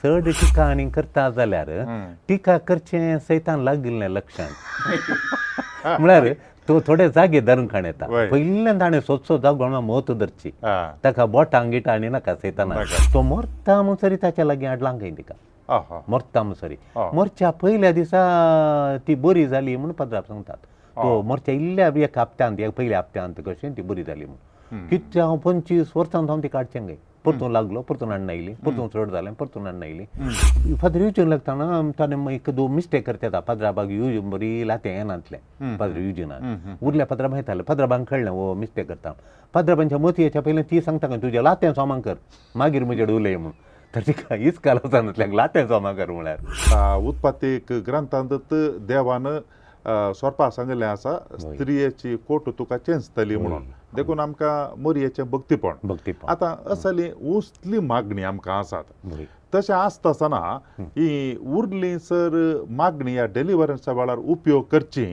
चड टिका आनी करता जाल्यार टिका करचें सैतान लागिल्लें लक्षण म्हळ्यार तो थोडे जागे धरून काण येता. पयल्यान ताणें सोदचो जागो म्हणून मोत धरची, ताका बोटां गिटां आनी नाका सैताना. तो मरता म्हणसरी ताच्या लागीं हाडलां खंय तिका, मरता म्हणसरी. मरच्या पयल्या दिसा ती बरी जाली म्हूण पत्राप सांगतात. तो मरच्या इल्ल्या एक हप्त्यांत, एक पयल्या हप्त्यांत कशें ती बरी जाली म्हूण. कितल्या हांव 25 वर्सां हांव ती काडचें खंय, परतून लागलो, परतून हाडून आयली, परतून चड जालें, परतून हाडून आयली. फादर युजीन लागतना ताणें एक दोन मिस्टेक करता. पाद्राबाग यूज बरी लातें येनातलें पाद्र युजिनाक, उरल्या पाद्राबाग येतालें. पाद्राबांक कळ्ळें हो मिस्टेक करता. पाद्राबांच्या मोतयेच्या पयलें ती सांगता खंय तुजें लातें सोमां कर मागीर म्हजें उलय म्हूण. तर तिका इस्काल वचनातल्याक लातें सोमां कर म्हळ्यार. उत्पत्तीक ग्रंथांत देवान सोरपा सांगिल्लें आसा, स्त्रियेची कोट तुका चेंचतली म्हणून. देखून आमकां मोरयेचें भक्तीपण भक्तीपण आतां असली उंचली मागणी आमकां आसात. तशें आसता आसतना ही उरली सर मागणी ह्या डिलिव्हरन्सा वेळार उपयोग करची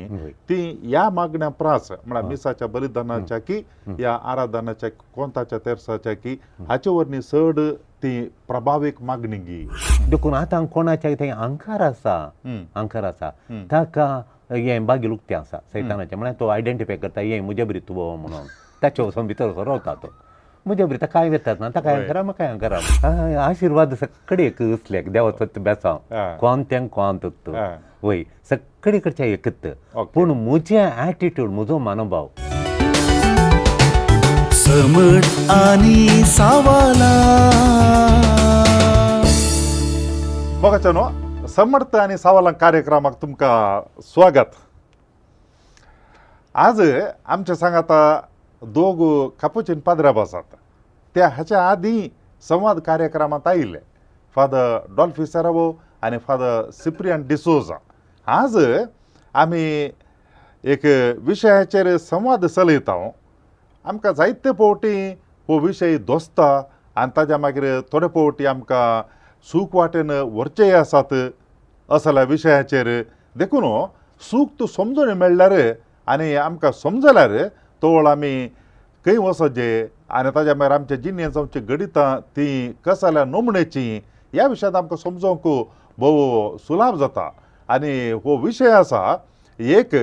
ती ह्या मागण्या प्रास म्हळ्यार मिसाच्या बलिदानाच्या की ह्या आराधनाच्या कोंताच्या तेरसाच्या की हाचे वरवीं चड ती प्रभावीक मागणी गी. देखून आतां कोणाच्या थंय अहंकार आसा, अहंकार आसा ताका हें बागील उक्तें आसा सैतानाचें. म्हळ्यार तो आयडेंटिफाय करता हें म्हजे बरी तूं म्हणून, ताचे वचून भितर सरवता तो म्हजे बरी. ताका कांय वेतात ना, ताका अहंकारा म्हाका अहंकारा. आशिर्वाद सगळे एक असले देवाचो बेसांव कोण तें कोण वय सगळे कडच्या एकत. पूण म्हजें एटिट्यूड, म्हजो मनोभाव. समट आनी सावाला. बघा न्हू, समर्थ आनी सावालां कार्यक्रमाक तुमकां स्वागत. आज आमच्या सांगाता दोग कापुचीन पाद्राब आसात. त्या हाच्या आदीं संवाद कार्यक्रमांत आयिल्ले फादर डॉल्फी सेरावो आनी फादर सिप्रियन डिसोजा. आज आमी एक विशयाचेर संवाद चलयता. आमकां जायते फावटी हो विशय दोसता आनी ताज्या मागीर थोडे फावटी आमकां सूख वाटेन व्हरचेय आसात असल्या विशयाचेर. देखून सूख तूं समजून मेळ्ळ्यार आनी आमकां समजल्यार तवळ आमी खंय वचत आनी ताज्या मागीर आमच्या जिणेंत जावची गणितां ती कसल्या नमणेची ह्या विशयांत आमकां समजोवंक भोव सुलाभ जाता. आनी हो विशय आसा एक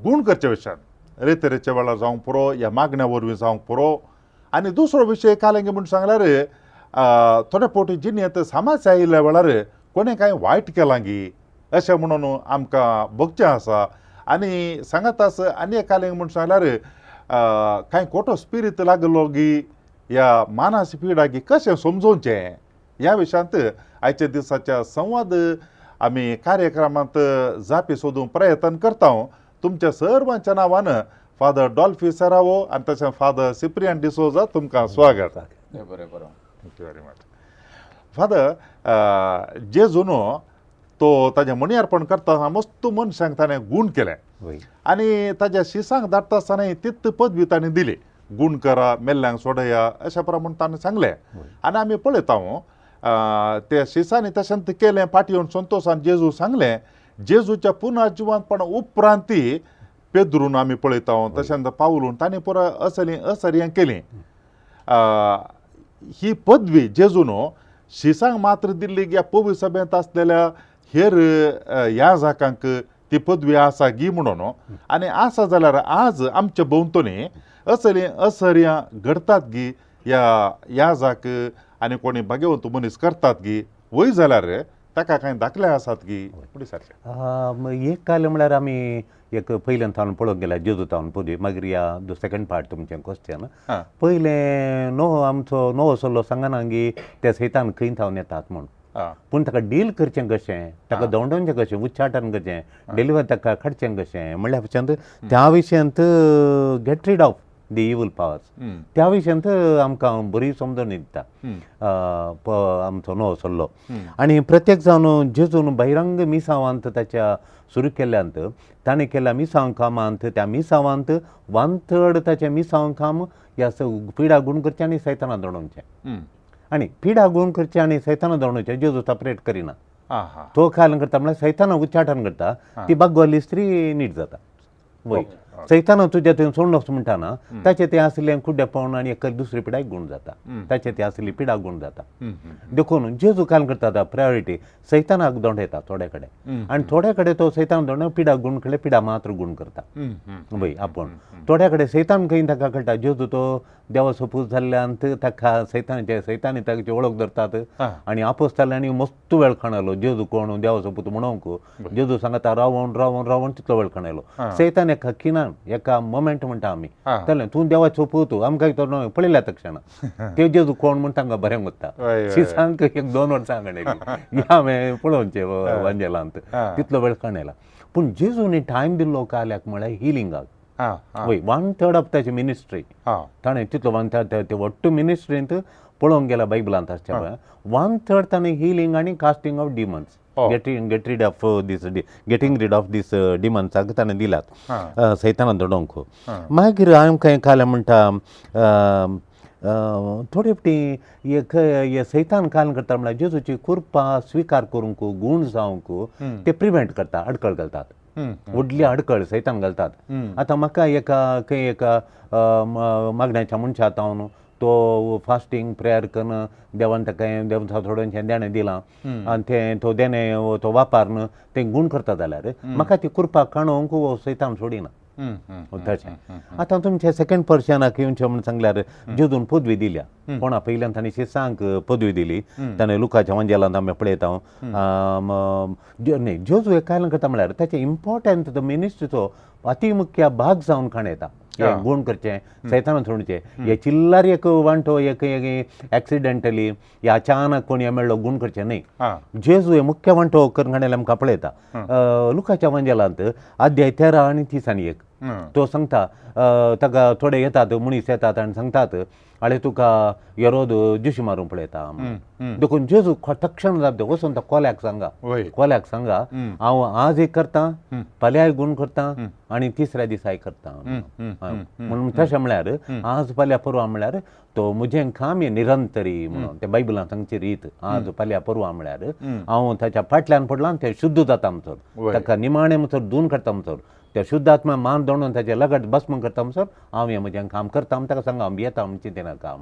गूण करच्या विशयान रेतरेच्या वेळार जावंक पुरो, ह्या मागण्या वरवीं जावंक पुरो. आनी दुसरो विशय कालेंगे म्हूण सांगल्यार थोडे फावटी जिणेंत समस्या आयिल्ल्या वेळार कोणें कांय वायट केलां गी अशें म्हणून आमकां भोगचें आसा. आनी सांगातास आनी एक कालेंग म्हूण सांगल्यार कांय खोटो स्पिरीत लागलो गी ह्या मानास पिडा गी कशें समजोवचें ह्या विशयांत आयच्या दिसाच्या संवाद आमी कार्यक्रमांत जापी सोदूंक प्रयत्न करता. तुमच्या सर्वांच्या नांवान फादर डॉल्फी सेरावो आनी तशें फादर सिप्रियन डिसोजा तुमकां स्वागत. बरें बरें, thank you very much. Father, जेजून तो ताजें मणियार्पण करता मस्त मनशांक ताणें गूण केलें आनी ताज्या शिसांक धाडटा आसतना तित पदवी ताणें दिली, गूण करा, मेल्ल्यांक सोडया अशें प्रमाण ताणें सांगलें. आनी आमी पळयता त्या शिसांनी तशें केलें. फाटी येवन संतोशान जेजू सांगलें. जेजूच्या पुनर्जिवंतपणा उपरांती पेद्रून आमी पळयता, तशेंच पावलून ताणें पुराय असली असर्यां केली. ही पदवी जेजून शिसांक मात्र दिल्ली ह्या पवी सभेंत आसलेल्या हेर ह्या जाकांक ती पदवी आसा गी म्हणून. आनी आसा जाल्यार आज आमच्या भोंवतणी असली असर्यां घडतात गी ह्या ह्या जाक आनी कोणी भाग्यवंत मनीस करतात गी वय जाल्यार ताका कांय दाखले आसात गी फुडें सारकें. एक काल म्हळ्यार आमी एक पयल्यान थावन पळोवंक गेल्यार जेजू थावन पदवी, मागीर ह्या सेकंड पार्ट तुमचें क्वेश्चन. पयलें नो आमचो नवो सल्लो सांगना गी ते सैतान खंय थावन येतात म्हूण, पूण ताका डील करचें कशें, ताका दवंडोवचें कशें, उच्चाटन करचें, डिलिव्हर ताका काडचें कशें म्हणल्या विशयांत त्या विशयांत get rid of the evil powers त्या विशयांत आमकां बरी समजणी दिता आमचो नवो सल्लो. आनी प्रत्येक जावन जेजून बहिरंग मिसावांत ताच्या सुरू केल्ल्यांत ताणें केल्ल्या मिसांव कामांत त्या मिसावांत वन थर्ड ताचें मिसांव काम ह्या पिडा गूण करचें आनी सैताना दणोवचें. आनी पिडा गूण करचें आनी सैताना दणोवचें जेजू सेपरेट करिना. तो काल करता म्हळ्यार सैताना उच्चाटन करता, ती बागवाली स्त्री नीट जाता. वय सैताना तुज्या थंय सोडून म्हणटा ना ताचें तें आसलें कुड्डेपण आनी एक दुसरी पिडाय गूण जाता, ताचें तें आसली पिडा गूण जाता. देखून जेजू काम करता प्रायोरिटी सैतानाक दोंडयता थोडे कडेन आनी थोडे कडेन तो सैतान दोंड पिडा गूण केले पिडा मात्र गूण करता. वय आपूण थोड्या कडेन सैतान खंय ताका कळटा जेजू तो देवा सोपूत जाल्ल्यान ताका सैतानाचे सैतानी ताची वळख धरतात आनी आपोस्ताल्यांनी मस्त वेळ खाणालो जेजू कोण देवा सोपूत म्हणोंक जेजू सांगता रावोन रावोन रावोन तितलो वेळ खाणायलो. सैतान एका खिणान एका मोमेंट म्हणटा आमी जालें तूं देवाचो पूत आमकां तो न्हय पळयल्या तक्षणा ते जेजू कोण म्हण तांकां बरें उरता. शिसांक एक 2 वर्सां हांगा हांवें पळोवचें वांजेलांत तितलो वेळ खाणायला. पूण जेजूनी टायम दिल्लो काल्याक म्हळ्यार हिलिंगाक. वय 1/3 ऑफ ताची मिनिस्ट्री ताणें तितलो 1/3 ते वट्ट मिनिस्ट्रींत पळोवंक गेला बायबलांत आसच्या पळय 1/3 ताणें हिलींग आनी casting of demons getting rid of this getting rid of this डिमन्साक ताणें दिलात सैताना दडोवंक. मागीर आमकां काल्या म्हणटा थोडे फावटी एक सैतान काल करता म्हळ्यार जेजूची कृपा स्विकार करूंक गूण जावंक ते प्रिवेंट करता, अडकळ घालतात, व्हडली अडकळ सैतान घालतात. आतां म्हाका एका खंय एका मागण्याच्या मनशा जावन तो फास्टींग प्रेयर करून देवान ताका देवान थोड्यांचें देणें दिलां आनी तें तो देणें तो वापरून तें गूण करता जाल्यार म्हाका ती कृपा काणोवंक हो सैतान सोडिना. तशें आतां तुमच्या सेकंड पर्सनाक येवचें म्हूण सांगल्यार जेजून पदवी दिल्या कोणा पयल्यान ताणें शिसांक पदवी दिली ताणें लुकाच्या वांजेलांत आमी पळयता. न्ही जेजू एक कारण करता म्हळ्यार ताचें इम्पोर्टंट मिनिस्ट्रीचो अति मुख्य भाग जावन काण येता. गूण करचें सैताना सोडचें हे चिल्लार एक वांटो एक एक्सिडेंटली या अचानक कोण हे मेळ्ळो गूण करचें न्हय. जेजू हे मुख्य वांटो करून काडलें आमकां पळयता लुकाच्या वांजेलांत अध्याय 13 आनी 30 आनी 1 तो सांगता ताका थोडे येतात मनीस येतात आनी सांगतात आळे तुका येरोद जुशी मारूंक पळयता. देखून जेजू तक्षण जाप वचून तो कोल्याक सांगा, कोल्याक सांगा हांव आज एक करता फाल्यांय गूण करता आनी तिसऱ्या दिसाय करता. म्हणून तशें म्हळ्यार आज फाल्यां परवां म्हळ्यार तो म्हजें काम हें निरंतरी म्हणून ते बायबलान सांगची रीत आज फाल्यां परवां म्हळ्यार हांव ताच्या फाटल्यान पडलां तें शुद्ध जाता म्हणसर ताका निमाणें म्हणसर धुवन काडटा म्हणसर त्या शुद्ध आत्मा मान दोणून ताचें लगट भस्म करता म्हणसर हांव हें म्हजें काम करता म्हण ताका सांगा हांव भियेता म्हण चिंतिनाका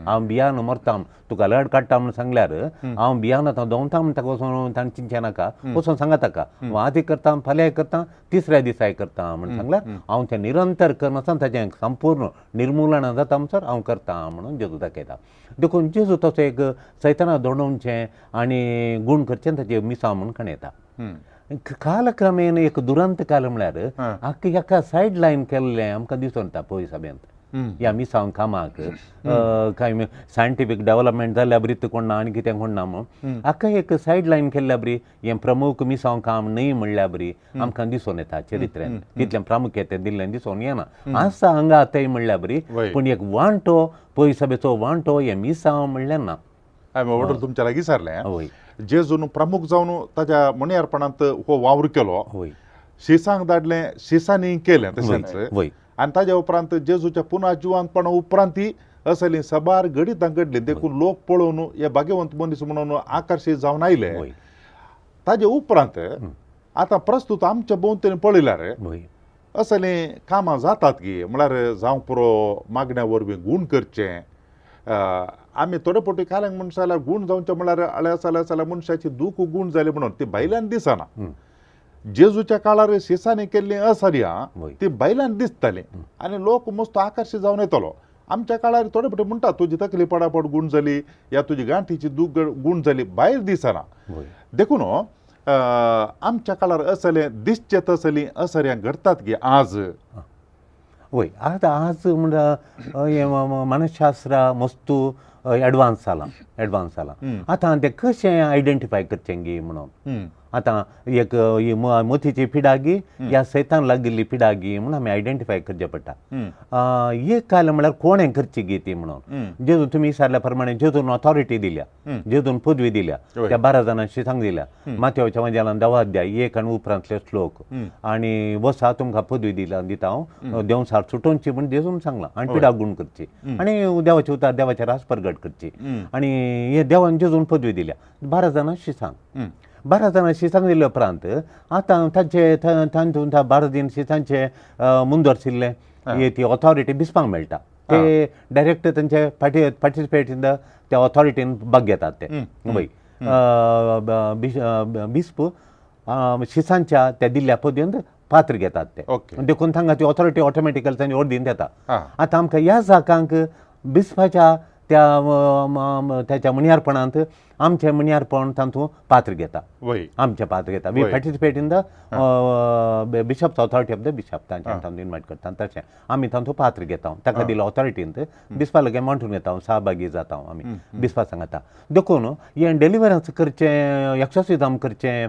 हांव भियान मरता तुका लड काडटा म्हण सांगल्यार हांव भियान आतां दवता म्हण ताका वचून ताणें चिंतचें नाका वचून सांगा ताका हांव आदी करता फाल्यांय करता तिसऱ्या दिसाय करता म्हण सांगल्यार हांव तें निरंतर करनासतना ताचें संपूर्ण निर्मूलना जाता म्हणसर हांव करता म्हणून जेजू दाखयता. देखून जेजू तसो एक सैताना दोणोवचें आनी गूण करचें ताचें मिसांव म्हूण खणयता. कालक्रमेण एक दुरंत काल म्हळ्यार एका सायड लायन केल्लें आमकां दिसून येता पळय सभेंत ह्या मिसांव कामाक कांय सायंटिफीक डेवलपमेंट जाल्या बरी कोण ना आनी कितें कोण ना म्हूण हाका एक सायड लायन केल्ल्या बरी हें प्रमुख मिसांव काम न्हय म्हणल्या बरी आमकां दिसून येता चरित्रेन तितलें प्रामुख्य दिल्लें दिसून येना आसा हांगा थंय म्हणल्या बरी पूण एक वांटो पळय सभेचो वांटो हें मिसांव म्हणलें ना. हांवें तुमच्या लागीं विचारलें जेजून प्रमुख जावन ताच्या मणयारपणांत हो वावर केलो, शिसांक धाडलें, शिसांनी केलें तशेंच आनी ताज्या उपरांत जेजूच्या पुनः जिवंतपणा उपरांत असलीं सबार घडितां घडलीं देखून लोक पळोवन हे भाग्यवंत मनीस म्हणून आकर्शीत जावन आयले. ताजे उपरांत आतां प्रस्तुत आमच्या भोंवतणी पळयल्यार असलीं कामां जातात की म्हळ्यार जावंक पुरो मागण्या वरवीं गूण करचें. आमी थोडे फावटी काल्यांक म्हणटा जाल्यार गूण जावचें म्हळ्यार आळ्या जाल्या जाल्यार मनशाची दूख गूण जाली म्हणून ती भायल्यान दिसना. जेजूच्या काळार शिसांनी केल्ली असर्यां ती भायल्यान दिसताली आनी लोक मस्त आकर्शीत जावन येतलो. आमच्या काळार थोडे फावटी म्हणटा तुजी तकली पडापड गूण जाली या तुजी गांठीची दूख गूण जाली भायर दिसना. देखून आमच्या काळार असले दिसचे तसलीं असर्यां घडटात की आज. वय आतां आज म्हणटा हें मानसशास्त्र मस्तू एडवान्स जालां एडवान्स जालां. आतां तें कशें आयडेंटिफाय करचें गी म्हणून आतां एक मोतीची पिडागी या सैतान लागिल्ली पिडागी म्हणून आमी आयडेंटिफाय करचें पडटा. एक काल म्हळ्यार कोणें करची गी ती म्हणून जेजून तुमी विचारल्या प्रमाणे जेजून ऑथॉरिटी दिल्या जेजून पदवी दिल्या त्या 12 जाणांशी सांग दिल्या माथ्याच्या वांजेलान 10 अध्याय 1 आनी उपरांतले श्लोक आनी वसा तुमकां पदवी दिल्या दिता हांव देंवसार सुटोवची म्हूण जेजून सांगलां आनी पिडा गूण करची आनी देवाचे उतार देवाचे रास परगट करची आनी हे देवान जेजून पदवी दिल्या 12 जाणांशी सांग. 12 जाणां शिसांक दिले उपरांत आतां तांचे तांतून 12 दीन शिसांचे मुंदरशिल्ले ती ऑथॉरिटी बिस्पांक मेळटा. ते डायरेक्ट तांचे पार्टिसिपेट इन the त्या ऑथॉरिटीन भाग घेतात ते. वय बिस्प शिसांच्या त्या दिल्ल्या पदयंत पात्र घेतात ते. देखून तांकां ती ऑथॉरिटी ऑटोमॅटिकली तांची ओर्दीन येता. आतां आमकां ह्या जाकांक बिस्पाच्या त्या त्याच्या म्हणयारपणांत आमचें म्हणयारपण तातूंत पात्र घेता. आमचें पात्र घेता. We participate in the bishop's authority of the bishop. तांचे तातूंत इनवायट करता तशें आमी तातूंत पात्र घेता. ताका दिल्या ऑथॉरिटींत बिस्पा लागीं मांडून घेता, सहभागी जाता आमी बिस्पा सांगता. देखून हें डेलिवरन्स करचें, एक्सोसिजम करचें,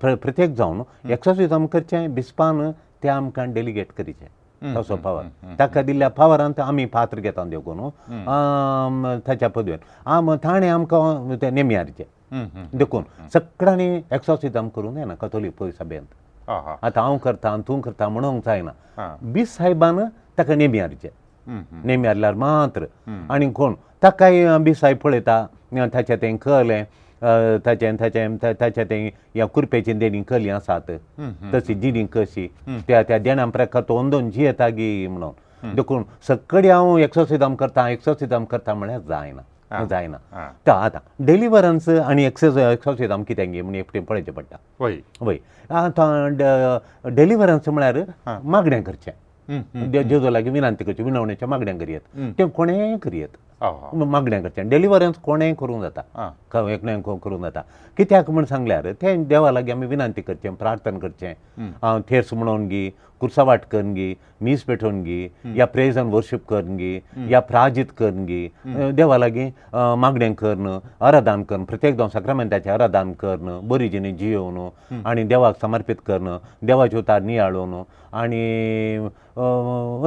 प्रत्येक जावन एक्सोसिजम करचें बिस्पान तें आमकां डेलिगेट करीचें तसो पावर ताका दिल्ल्या पावरांत आमी पात्र घेता. देखून ताच्या पदवेन आम ताणें आमकां तें नेमयारचें. देखून सगळ्यांनी एक्सोसिजम करूंक जायना कथोलीक पय सभेंत. आतां हांव करता तूं करता म्हणूंक जायना. बीस साहेबान ताका नेमयारचें. नेमयारल्यार मात्र आनी कोण ताकाय बीस साहेब पळयता ताचें तें कळ्ळें ताचें ताचें ताचें तें ह्या कुरपेची देणी कली आसात तशी जिणी कशी त्या त्या देण्या प्रकार तो अंदोन जियेता गी म्हणून. देखून सगळी हांव एक्सोसिजम करता एक्सोसिजम करता म्हळ्यार जायना जायना. तर आतां डेलिवरन्स आनी एक्सोसिजम कितें गी म्हूण एकटें पळोवचें पडटा. वय आतां डेलिवरन्स म्हळ्यार मागणें करचें, जेजू लागीं विनंती करची, विनवणेच्या मागण्या करयेत तें कोणेंय करयेत. मागण्या करचें डेलिवरन्स कोणेंय करूंक जाता, एकण्याक करूंक जाता. कित्याक म्हूण सांगल्यार तें देवा लागीं आमी विनंती करचें, प्रार्थना करचें, थेर्स म्हणोवन गी, कुर्सावाट करून गी, मीस पेटोवन गी, या प्रेज आनी वर्शीप करून गी, या प्राजीत करून गी, देवा लागीं मागणें करून, आराधन करून, प्रत्येक जावन साक्रामेंताचें आराधन करून, बरी जिणी जियोवन आनी देवाक समर्पीत करून, देवाचे उतार नियाळून आनी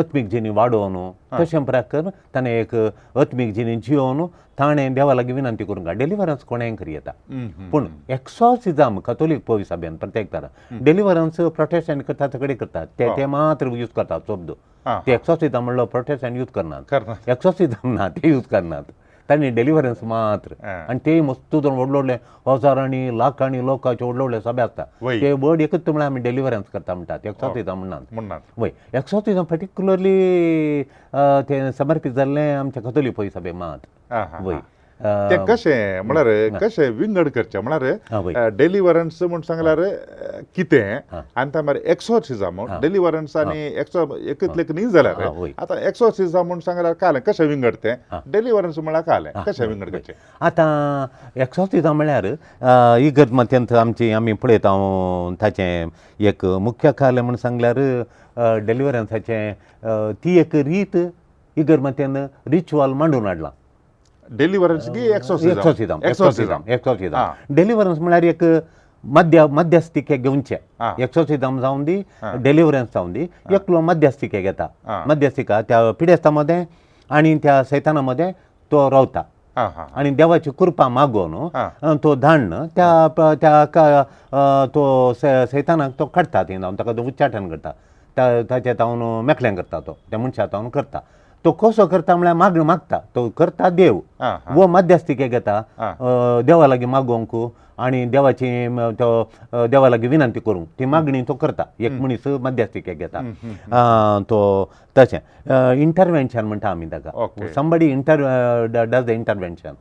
आत्मीक जिणी वाडोवन तशें प्रकार ताणें एक आत्मीक जिणी जियोवन ताणें देवा लागीं विनंती करूंक. डेलिवरन्स कोणेंय करयेता. पूण एक्सॉसिजम कथोलीक पवी सभेन प्रत्येक तरा डेलिवरन्स प्रोटेस्टंट करता तकडे करतात ते ते मात्र यूज करतात शब्द. ते एक्सॉसिजम म्हणलो प्रोटेस्टंट यूज करनात, एक्सॉसिजम ना ते यूज करनात, तांणी डेलिवरन्स मात्र. आनी ते मस्त जावन व्हडले व्हडले हजारांनी लाखांनी लोकांचे व्हडले व्हडले सभे आसता. ते वर्ड एकच म्हळ्यार आमी डेलिवरन्स करता म्हणटात, एक्सॉसिजम म्हणनात. वय एक्सॉसिजम पर्टिक्युलरली ते समर्पीत जाल्लें आमच्या कथोलीक पळय सभे मात. वय तें कशें म्हळ्यार कशें विंगड करचें म्हळ्यार डेलिवरन्स म्हूण सांगल्यार कितें आनी ते मागीर एक्सोर्सिजम, डेलिवरन्स आनी एक्सो एकच न्ही जाल्यार आतां एक्सोर्सिजम म्हूण सांगल्यार कालें कशें विंगड तें, डेलिवरन्स म्हळ्यार कालें कशें विंगड करचें? आतां एक्सोर्सिजम म्हळ्यार इगर्ज मत्यंत आमची आमी पळयता ताचें एक मुख्य कालें म्हूण सांगल्यार डेलिवरन्साचें ती एक रीत इगर्ज मत्यान रिच्युअल मांडून हाडलां. डेलिवरन्स की एक्सोर्सिजम? एक्सोर्सिजम, एक्सोर्सिजम. डेलिवरन्स म्हळ्यार एक मध्यस्थिके घेवचें, एक्सोर्सिजम जावन दी डेलिवरन्स जावन दी, एकलो मध्यस्थिके घेता, मध्यस्थिका त्या पिडेस्ता मदें आनी त्या सैताना मदें तो रावता आनी देवाची कृपा मागोवन तो धाडन त्या त्या तो सैतानाक तो काडटा, थंय जावन ताका तो उच्चाटन करता, ताचें तावन मेकळें करता, तो त्या मनशा तावन करता. तो कसो करता म्हळ्यार मागणें मागता, तो करता देव वो मध्यस्थिके घेता देवा लागीं मागोवंक आनी देवाची तो देवा लागीं विनंती करूंक ती मागणी तो करता, एक मनीस मध्यस्थिके घेता तो तशें इंटरवेन्शन म्हणटा आमी ताका, somebody does the intervention.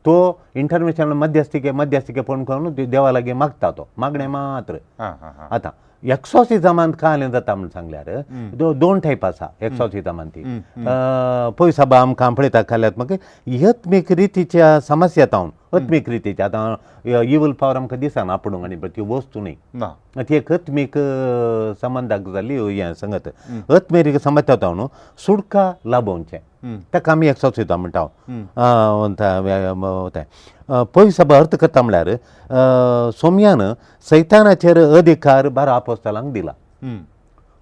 तो इंटरवेन्शन मध्यस्थिके मध्यस्थिके पळोवन करून देवा लागीं मागता, तो मागणें मात्र. आतां एक्सोर्सिजमांत कालें जाता म्हूण सांगल्यार दोन टायप आसा एक्सोर्सिजमान. ती पयस साबा आमकां पळयता खाल्यात मागीर आत्मीक रितीच्या समस्या तावन, आत्मीक रितीच्या आतां इवल पावर आमकां दिसना आपूण आनी ती वस्तू न्ही, ती एक आत्मीक संबंदाक जाल्ली हें संगत, आत्मीक समस्या तावन सुटका लाभोवचें ताका आमी एक्सोर्सिजम म्हणटा. पयस साबा अर्थ करता म्हळ्यार सोम्यान सैतानाचेर अधिकार 12 आपोस्तलांक दिला,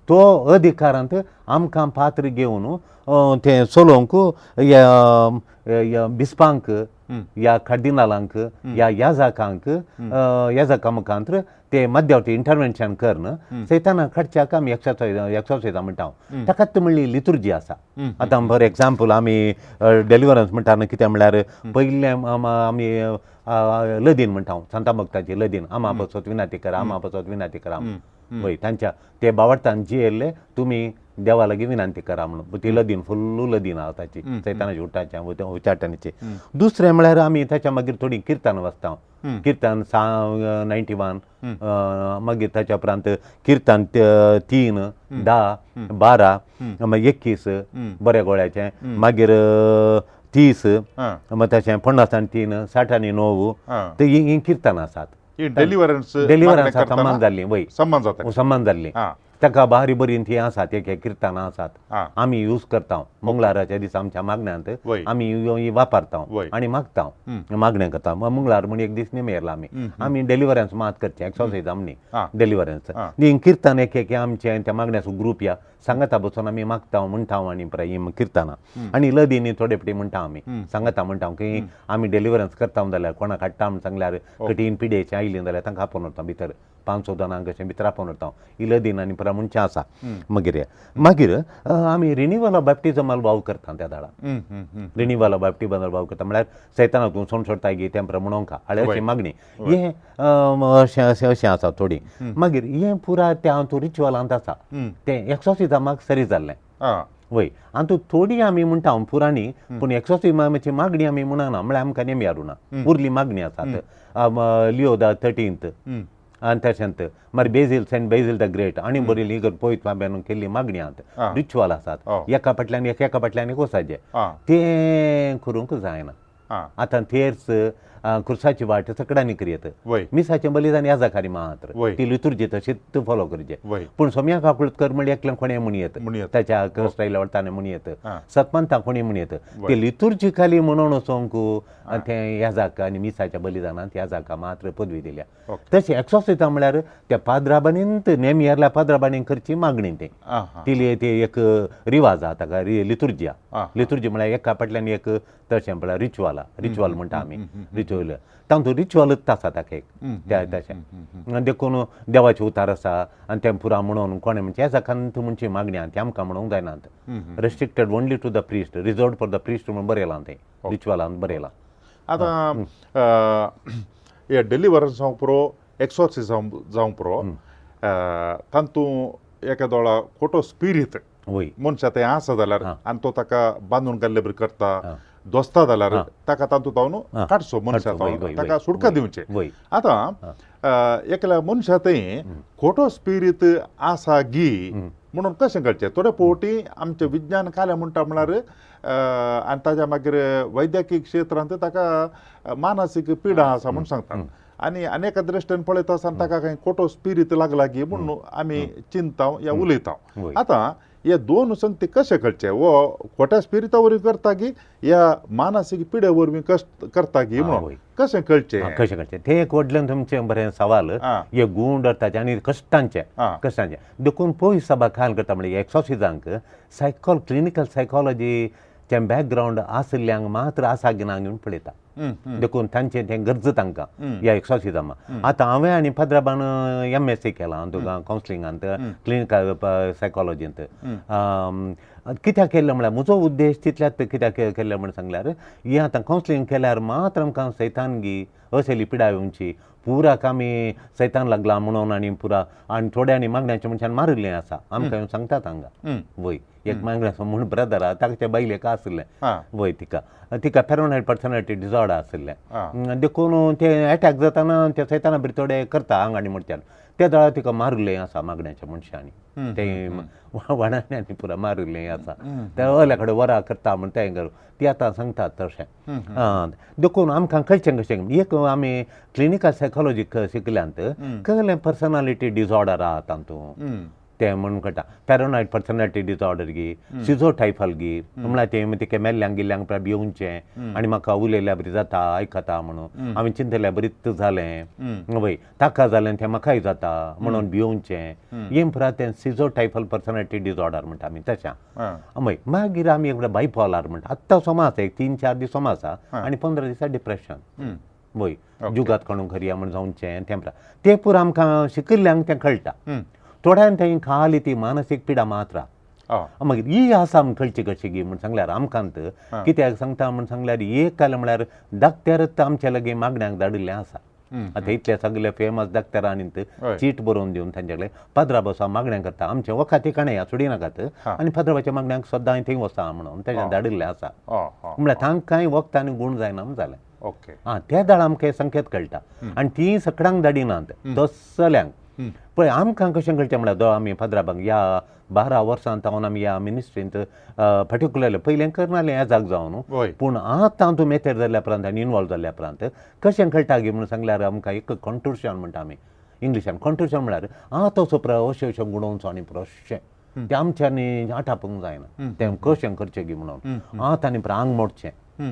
तो अधिकारांत आमकां पात्र घेवन तें चलोवंक ह्या बिस्पांक या कार्दिनालांक या याजकांक याजका मुखांत ते मध्यावती इंटरवेन्शन करून सैताना काडच्याक आमी एक्सॉर्सिझम म्हणटा. ताकाच म्हणली लितुर्जी आसा. आतां फॉर एग्जाम्पल आमी डेलिवरन्स म्हणटा न्हू, कितें म्हळ्यार पयलें आमी लदीन म्हणटा, सांता भक्ताची लदीन, आमा पसत विनाती करा, आमा पसत विनाती करा. वय तांच्या ते बावडटान जियेल्ले तुमी देवा लागीं विनंती करा म्हणून ती लदीन फुल्लू लदीन आसा ताची सैतानाची उठाच्या उच्चाटनाची. दुसरें म्हळ्यार आमी ताच्या मागीर थोडीं किर्तन वाचता, किर्तन 91, मागीर ताच्या उपरांत किर्तन 3, 10, 12, मागीर 21 बऱ्या गोळ्याचें, मागीर 30, मागीर तशें 53, 69, ते हीं किर्तन आसात. डेलिवरन्स डेलिवरन्स सम्मान जाल्ली, वय सम्मान जाता, सम्मान जाल्ली ताका बारी बरी ती आसात, एक एक किर्तनां आसात आमी यूज करता. मंगळाराच्या दिसा आमच्या मागण्यांत आमी वापरता आनी मागता, मागणें करता. मंगळार म्हण एक दीस नेमेरला आमी आमी डेलिवरन्स मात करचें, एक्सॉर्सिझम न्ही, डेलिवरन्स. ती किर्तन एक एक आमचें त्या मागण्याचो ग्रूप या सांगता बसून आमी मागता म्हणटा आनी पुराय हीं किर्तनां आनी लदीनी थोडे फावटी म्हणटा आमी सांगता म्हणटा की आमी डेलिवरन्स करता जाल्यार कोणाक हाडटा म्हण सांगल्यार कठीण पिडेचें आयली जाल्यार तांकां आपोवन व्हरता भितर, 500 जाणांक अशें भितर आपोवन व्हरता. ही लदीन आनी पुराय म्हणचें आसा. मागीर मागीर आमी रिनिवल ऑफ बॅप्टिजमाल वाव करता त्या दाडा. रिनिवल ऑफ बॅप्टिजमाल वाव करता म्हळ्यार सैतानाक तूं सोंड सोडटा गी तें पुराय म्हणोंका हाळे अशी मागणी हें अशें अशें अशें आसा थोडी. मागीर हें पुराय त्या हातूंत रिच्युअलांत आसा, तें एक्सॉर्सिझमाक सरी जाल्लें. वय आनी थोडी आमी म्हणटा पुराणी, पूण एक्सॉर्सिझमाची मागणी आमी म्हणना, म्हळ्यार आमकां नेम यारूना उरली मागणी आसात. लिओ the 13th आनी तशेंच मागीर Basil, Saint Basil the Great आनी बरी इगर्ज पवित्र बाब्यान केल्ली मागणी आसात, रिच्युअल आसात, एका फाटल्यान एक एका फाटल्यान एक वचाचें, तें करूंक जायना. आतां थेर्स खुर्साची वाट सगळ्यांनी करयत, मिसाचें बलिदान याजकारी मात्र, ती लितुर्जी तशीच फॉलो करचें. पूण सोम्या काकूळत कर म्हणल्यार एकल्यान कोणें म्हणयेत, ताच्या क्रस्ट आयल्या ताणें म्हणयेत, सतमंता कोणी म्हणयेत, ते लितुर्जिकली म्हणून वचोंक तें याजाक आनी मिसाच्या बलिदानांत याजाका मात्र पदवी दिल्या. तशें एक्सॉर्सिझम म्हळ्यार त्या पाद्राबानींत नेम येरल्या पाद्राबानीन करची मागणी, तें ती ती एक रिवाज आहा ताका लितुर्जिया. लितुर्जी म्हळ्यार एका फाटल्यान एक तशें म्हळ्यार रिच्युअल, रिच्युअल म्हणटा आमी, रिच्युअल तातूंत रिच्युअलूच आसा ताका एक त्या तशें. देखून देवाचे उतार आसा आनी तें पुरा म्हणून कोणें म्हणचें याजकांत म्हणची मागणी आहा ती आमकां म्हणूंक जायनात. Restricted only to the priest, reserved for the priest म्हणून बरयलां, तें रिच्युअलान बरयलां. आतां हे डेलिवरन्स जावंक पुरो, एक्सॉर्सिझम जावंक पुरो, तातूंत एका दोळा खोटो स्पिरीत मनशा तें आसा जाल्यार आनी तो ताका बांदून घाल्ले बरी करता दोस्ता जाल्यार ताका तातूंत हांव काडचो मनशा, ताका सुटका दिवचें. आतां एकल्या मनशा थंय खोटो स्पिरीत आसा गी म्हणून कशें कळचें? थोडे फावटी आमचें विज्ञान कालें म्हणटा म्हळ्यार आनी ताज्या मागीर वैद्यकीय क्षेत्रांत ताका मानसीक पिडा आसा म्हूण सांगतात आनी अनेक दृश्टीन पळयता आसतना ताका कांय खोटो स्पिरीत लागला गी म्हणून आमी चिंता या उलयता. आतां हे दोन संगती कशें कळचें? वो खोट्या स्पिरिता वरवीं करता की या मानसीक पिडे वरवीं करता की म्हणून कशें कळचें? कशें कळचें तें एक व्हडलें तुमचें बरें सवाल. हे गूण धरताचें आनी कश्टांचें कश्टांचें देखून पयस सभा खाल करता म्हणजे एक्सॉर्सिजांक क्लिनिकल सायकोलॉजीचें बॅकग्रावंड आशिल्ल्यांक मात्र आसा की ना घेवन पळयता. देखून तांचें तें गरज तांकां ह्या एक्सॉर्सिजमा. आतां हांवें आनी पाद्राबान MSc केलां तुका कावन्सिलिंगांत, क्लिनिकल सायकोलॉजींत. कित्याक केल्लें म्हळ्यार म्हजो उद्देश तितल्यात कित्याक केल्लें म्हण सांगल्यार हें आतां कावन्सिलींग केल्यार मात्र आमकां सैतानगी असली पिडा येवची पुराक आमी सैतान लागला म्हणून आनी पुरा आनी थोड्यांनी मागण्याच्या मनशान मारिल्लें आसा आमकां सांगतात हांगा. वय एक मागण्याचो म्हूण ब्रदर आहा ताच्या बायलेक आशिल्लें, वय तिका तिका पॅरोनायड पर्सनॅलिटी डिसऑर्डर आशिल्लें, देखून ते एटॅक जाताना ते सैताना बरी थोडे करता आंग आनी म्हणच्यान त्या वेळार तिका मारिल्लें आसा मागण्याच्या मनशांनी, ते वाणांनी आनी पुरा मारिल्लें आसा, त्या ओल्या कडेन वरां करता म्हण तें करूं ती आतां सांगतात तशें. देखून आमकां कळचें कशें एक आमी क्लिनिकल सायकोलॉजी शिकल्यांत कळ्ळें पर्सनालिटी डिसऑर्डर आहा तातूंत. तें म्हणून कळटा. पॅरोनॉयड पर्सनॅलिटी डिसऑर्डर गी, सिझोटायफल गी, म्हळ्यार तें तिका मेल्ल्यांक गिल्ल्यांक पळय भिवचें आनी म्हाका उलयल्या बरी जाता आयकता म्हणून, हांवें चिंतल्या बरीच जालें वय, ताका जालें तें म्हाकाय जाता म्हणून भिवचें, हें पुरा तें सिझोटायफल पर्सनॅलिटी डिसऑर्डर म्हणटा आमी तशें. हय, मागीर आमी एकदां बायपोलार म्हणटा, आत्तां सोमा आसा, एक 3-4 दीस सोमा आसा आनी 15 दिसा डिप्रेशन वय, जुगात काडून करया म्हण जावचें तें पुरा तें पुरा आमकां शिकिल्ल्यांक तें कळटा. थोड्यान थंय खाली ती मानसीक पिडा मात्र. मागीर ही आसा आमकां कळची कशी गी म्हण सांगल्यार आमकां कित्याक सांगता म्हण सांगल्यार एक काल म्हळ्यार डाक्टरच आमच्या लागीं मागण्यांक धाडिल्लें आसा. आतां इतले सगळे फेमस डाक्टरांनी चीट बरोवन दिवन तांचे कडेन पाद्रा बसा मागण्या करता, आमचे वखाती काणया सोडी नाकात आनी पाद्राबाच्या मागण्यांक सद्दां थंय वता म्हणून तेजें धाडिल्लें आसा. म्हळ्यार तांकांय वखद आनी गूण जायना म्हूण जालें. आं, त्या दाळ आमकां संकेत कळटा आनी ती सकडांक धाडिनात तसल्यांक. पळय आमकां कशें कळचें म्हळ्यार दो आमी पाद्राबांक ह्या 12 वर्सां तावन आमी ह्या मिनिस्ट्रींत पर्टिकुलरली पयलें करनासलें ह्या जाग जावन, पूण आतां तूं मेतेर जाल्ल्या उपरांत आनी इनवॉल्व जाल्ल्या उपरांत कशें कळटा गी म्हणून सांगल्यार आमकां एक कॉन्टोर्शन म्हणटा आमी इंग्लिशान. कॉन्टोर्शन म्हळ्यार आतां असो प्र अशें अशें गुणोवचो आनी अशें तें आमच्यांनी आटापूंक जायना, तें कशें करचें गी म्हणून आतां आनी आंग मोडचें,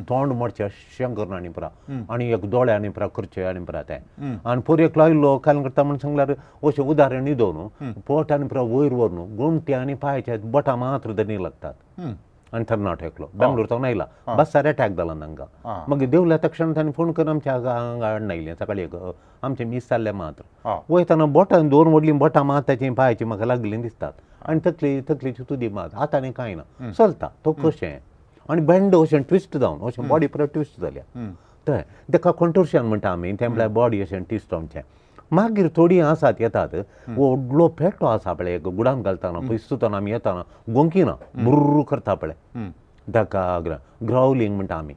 तोंड मोडचें अशें करून आनी पुरा आनी एक दोळे आनी पुरा करचें आनी पुरा तें आनी पोर एकलो आयलो काल करता म्हण सांगल्यार अशें उदाहरण न्हिदो न्हू, पोट आनी पुरा वयर व्हर न्हू, गोमटे आनी पांयाचे बोटां मात्र दनी लागतात. आनी तरणाटो एकलो बेंगलोर सावन आयला, बसार अटॅक जाला तांकां. मागीर देंवल्या तक्षण तांणी फोन करून आमच्या हांगा हाडून आयलें सकाळीं एक आमचें मीस जाल्लें मात्र वयतना बोटां दोन व्हडलीं बोटां मात ताचीं पांयाचीं म्हाका लागलीं दिसतात आनी तकली तकलेची तुदी मात आतां आनी कांय ना चलता तो कशें आनी बँड अशें ट्विस्ट जावन अशें बॉडी पुरा ट्विस्ट जाल्या थंय ताका कॉन्टोर्शन म्हणटा आमी, तें म्हळ्यार बॉडी अशें ट्विस्ट जावचें. मागीर थोडीं आसात येतात व्हडलो पेटो आसा पळय एक गुडान घालतना पयसुतना आमी येतना गोंकिना बुर्र करता पळय ताका ग्रावलिंग म्हणटा आमी.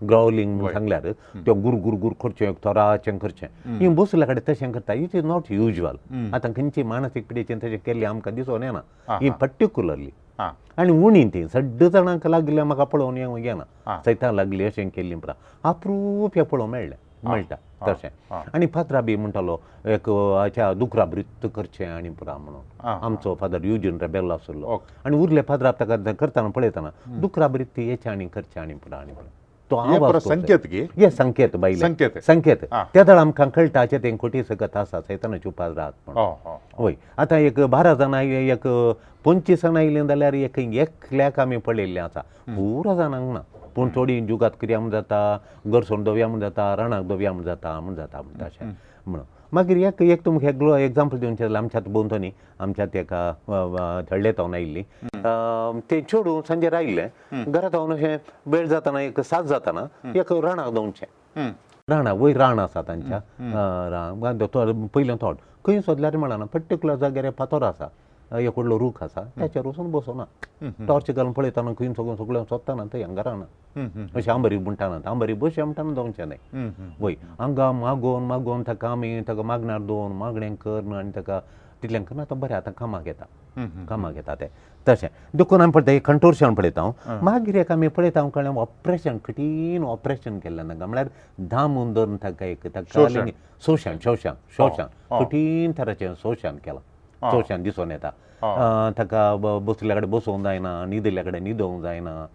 ग्रावलिंग म्हण सांगल्यार त्यो गुर गुर गुर करचें, थोराचें करचें, ही बसल्या कडेन तशें करता. It is not usual. आतां खंयची मानसीक पिडेचें तशें केल्लें आमकां दिसून येना ही पर्टिकुलरली. आनी उणी ती सड्ड जाणांक लागल्या म्हाका पळोवन येना सैतां लागली अशें केल्ली पुरा अप्रूप हें पळोवंक मेळ्ळें मेळटा तशें. आनी फातरा बी म्हणटालो एक हाच्या दुकरा वृत्त करचें आनी पुरा म्हणून आमचो फादर युजीन रेबेल आशिल्लो आनी उरले फादरा ताका करतना पळयतना दुकरा वृत्ती हेचें आनी करचें आनी पुरा आनी पुरा तो आवाज संकेत हे संकेत बायले संकेत त्या दळ आमकां कळटा तें खोटी सकत आसा सैतानाची उपास राहत म्हणून. वय आतां एक 12 जाणां एक 25 जाणां आयलीं जाल्यार एक एकल्याक आमी पळयल्लें आसा, पुरा जाणांक ना, पूण थोडीं जुगात क्रिया म्हूण जाता, गरसोण दवया म्हूण जाता, राणाक दवया म्हूण जाता म्हूण जाता म्हणटा अशें म्हणून. मागीर एक एक तुमकां एकलो एग्जाम्पल दिवचें जाल्यार आमच्यात भोंवतणी आमच्यात एका थळ्ळे तावन आयिल्ली तें चेडूं सांजेर आयिल्लें घरा तावन अशें वेळ जातना एक 7 जातना एक राणाक दवचें, राणा वयर राण आसा तांच्या पयलें थोट खंय सोदल्यार मेळना, पर्टिकुलर जाग्यार फातोर आसा एक व्हडलो रूख आसा ताचेर वचून बसना, टॉर्च घालून पळयतना खंय सगळें सगळें सोदतना थंय हांगा रावना अशें आंबरी म्हणटाना आंबरी बशे म्हणटाना जावचें न्हय. वय हांगा मागोवन मागोवन ताका आमी ताका मागणार दवरून मागणें करून आनी ताका तितलें करून आतां बरें आतां कामाक येता कामाक येता तें तशें देखून आमी पळयता एक कंटोर्शन पळयता हांव. मागीर एक आमी पळयता हांव कळ्ळें ऑपरेशन कठीण ऑपरेशन केल्लें तांकां म्हळ्यार दामून धरून ताका एक ताका शोशण शोशण शोशण कठीण तराचें शोशण केलां, शोशण दिसून येता ताका बसल्या कडेन बसोवंक जायना, न्हिदिल्ल्या कडेन न्हिदोवंक जायना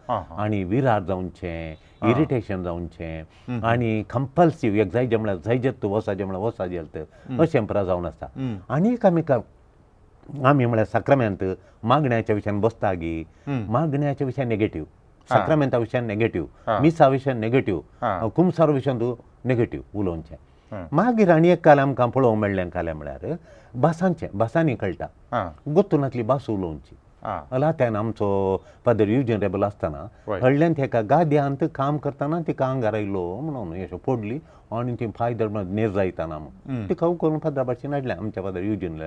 आनी विरार जावचें, इरिटेशन जावचें आनी कंपल्सीव एक जायजें म्हळ्यार जायजेत वसाजें म्हळ्यार वसाजें अशें पुरा जावन आसता. आनी एक आमी आमी म्हळ्यार साक्रामेंत मागण्याच्या विशयान बसता गी, मागण्याच्या विशयान नेगेटीव, साक्रामेंता विशयान नेगेटीव, मिसा विशयान नेगेटीव, कुमसार विशयान नेगेटीव उलोवचें. मागीर आनी एक काल आमकां पळोवंक मेळ्ळें कालें म्हळ्यार भासांचें, भासांनी कळटा गोतुनांतली भास उलोवची. लात्यान आमचो फादर युजीन रेबल आसतना हळ्ळ्यांत एका गाद्यांत काम करतना तिका आंगार आयलो म्हणून अशें पडली आनी ती फायदर नेर जायतना म्हूण तिका करून फादरा भाशेन हाडलें आमच्या फादर युजीन.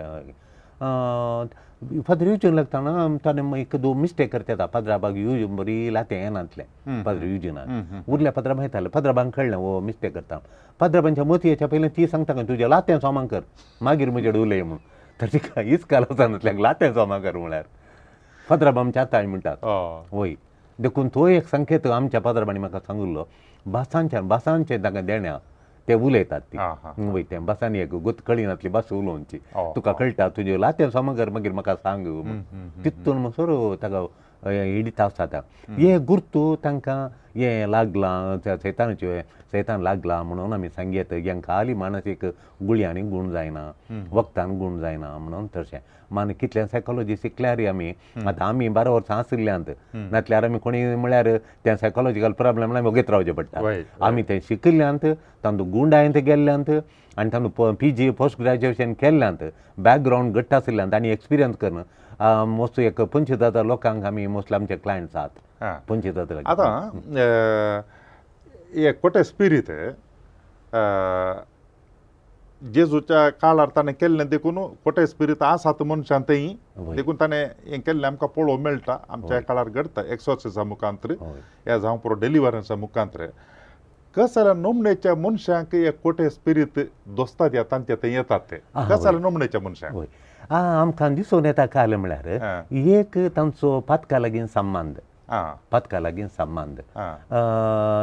फादर युजीन लागतना ताणें एक दोन मिस्टेक करता फादराबाग युजीन बरी लातें येनातलें फादर युजिनान उरल्या फादराबाग येतालें फादराबांक कळ्ळें हो मिस्टेक करता. फादराबांच्या मोतयेच्या पयलें ती सांगता खंय तुज्या लातें सोमां कर मागीर म्हजे उलय म्हूण, तर तिका हीच वचनातल्याक लातें सोमां कर म्हळ्यार फादराबा आमच्या आतां म्हणटात. वय देखून तो एक संकेत आमच्या फादराबांनी म्हाका सांगिल्लो भासांच्यान भासांचें तांकां देण्या ते उलयतात ती वय तें भासांनी एक गोत कळिनातली भास उलोवची तुका कळटा तुजें लातें समगर मागीर म्हाका सांग तितून म्हणसर ताका इडिता आसता हे गुर्तू तांकां हें लागलां सैतानाचें सैतान लागलां म्हणून आमी सांगयत हें खाली मानसीक गुळयांनी गूण जायना वखदान गूण जायना म्हणून तशें मान कितलें सायकोलॉजी शिकल्यार आमी आतां आमी 12 वर्सां आशिल्ल्यांत नातल्यार आमी कोणी म्हळ्यार तें सायकोलॉजिकल प्रॉब्लम आमी वगीत रावचें पडटा. आमी तें शिकिल्ल्यांत तांतू गुंडायंत गेल्ल्यांत आनी तांतू पीजी पोस्ट ग्रॅज्युएशन केल्ल्यांत बॅकग्रावंड घट्ट आशिल्ल्यांत आनी एक्सपिरियन्स करून मोस्ट एक 25,000 लोकांक आमी मोस्टली आमचे क्लायंट्स आहात 25,000. आतां एक कोटे स्पिरीत जेजूच्या काळार ताणें केल्लें देखून कोटे स्पिरीत आसात मनशान थंय देखून ताणें हें केल्लें आमकां पळोवंक मेळटा आमच्या काळार घडटा एक्सोर्सिसा मुखांत्र ह्या जावं पुरो डिलिवरन्सा मुखांत्र. कसल्या नमणेच्या मनशांक एक कोटे स्पिरीत दोस्तात या तांचे थंय येतात ते कसल्या नमणेच्या मनशांक? आमकां दिसून येता काल म्हळ्यार एक तांचो पातका लागीं संबंद पातका लागीं संबंद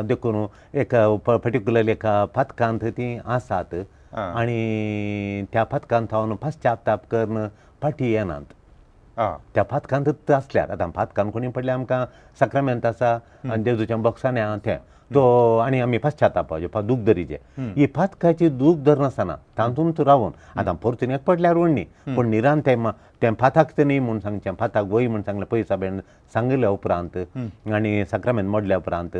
देखून एक पर्टिक्युलरली एका पातकांत तीं आसात आनी त्या पातकांत थावन पश्चाताप करून फाटीं येनात त्या पातकांतच आसल्यार. आतां पातकान कोणी पडल्यार आमकां साक्रामेंत आसा आनी जेजूच्या बॉक्सांनी आहा तें तो आनी आमी पश्चातापाचें दूख धरीचें ही पातकाची दूख धरनासतना तातूंत रावन आतां परतून एक पडल्यार व्हडली पूण निरान तें तें पाताक तें न्ही म्हूण सांगचें पाताक वय म्हूण सांगलें पयसा सांगिल्ल्या उपरांत आनी साक्रामेंत मोडल्या उपरांत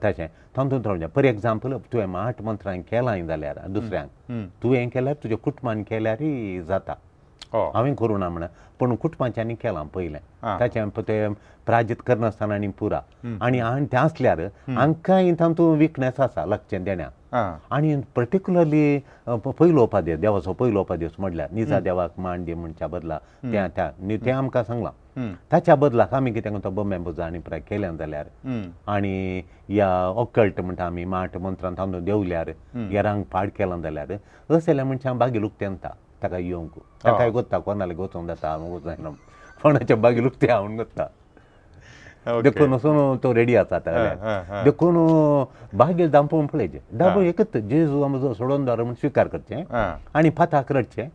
तशें तातूंत रावचें. फॉर एग्जाम्पल तुवें माठ मंत्रान केलां जाल्यार दुसऱ्यांक तुवें केल्यार तुज्या कुटुंबान केल्यारय जाता. हांवें करूं ना म्हण पूण कुटुंबाच्यांनी केलां पयलें ताचें तें प्राजीत करनासतना आनी पुरा आनी आनी तें आसल्यार हांकांय तातूंत विकनेस आसा लागचें देण्या. आनी पर्टिक्युलरली पयलो उपादेस देवाचो पयलो उपादेस म्हणल्यार निजा देवाक मान दी म्हणच्या बदला तें तें आमकां सांगलां ताच्या बदलाक आमी कितें करता बॉम्बे पुजा आनी प्राय केलें जाल्यार आनी ह्या ऑकल्ट म्हणटा आमी माठ मंत्रान तातूंत देंवल्यार येरांक पाड केलां जाल्यार असल्या मनशां बागील उक्तें येता ताका येवंक ताकाय गोत्ता कोणाले वचोंक जाता वचना कोणाच्या बागील उक्तें हांव गोत्ता देखून वचून तो रेडी आसा देखून बागेल दामपून पळयचें दाबो एकच जेजू आमचो सोडोवन म्हूण स्विकार करचें आनी फाताक रडचें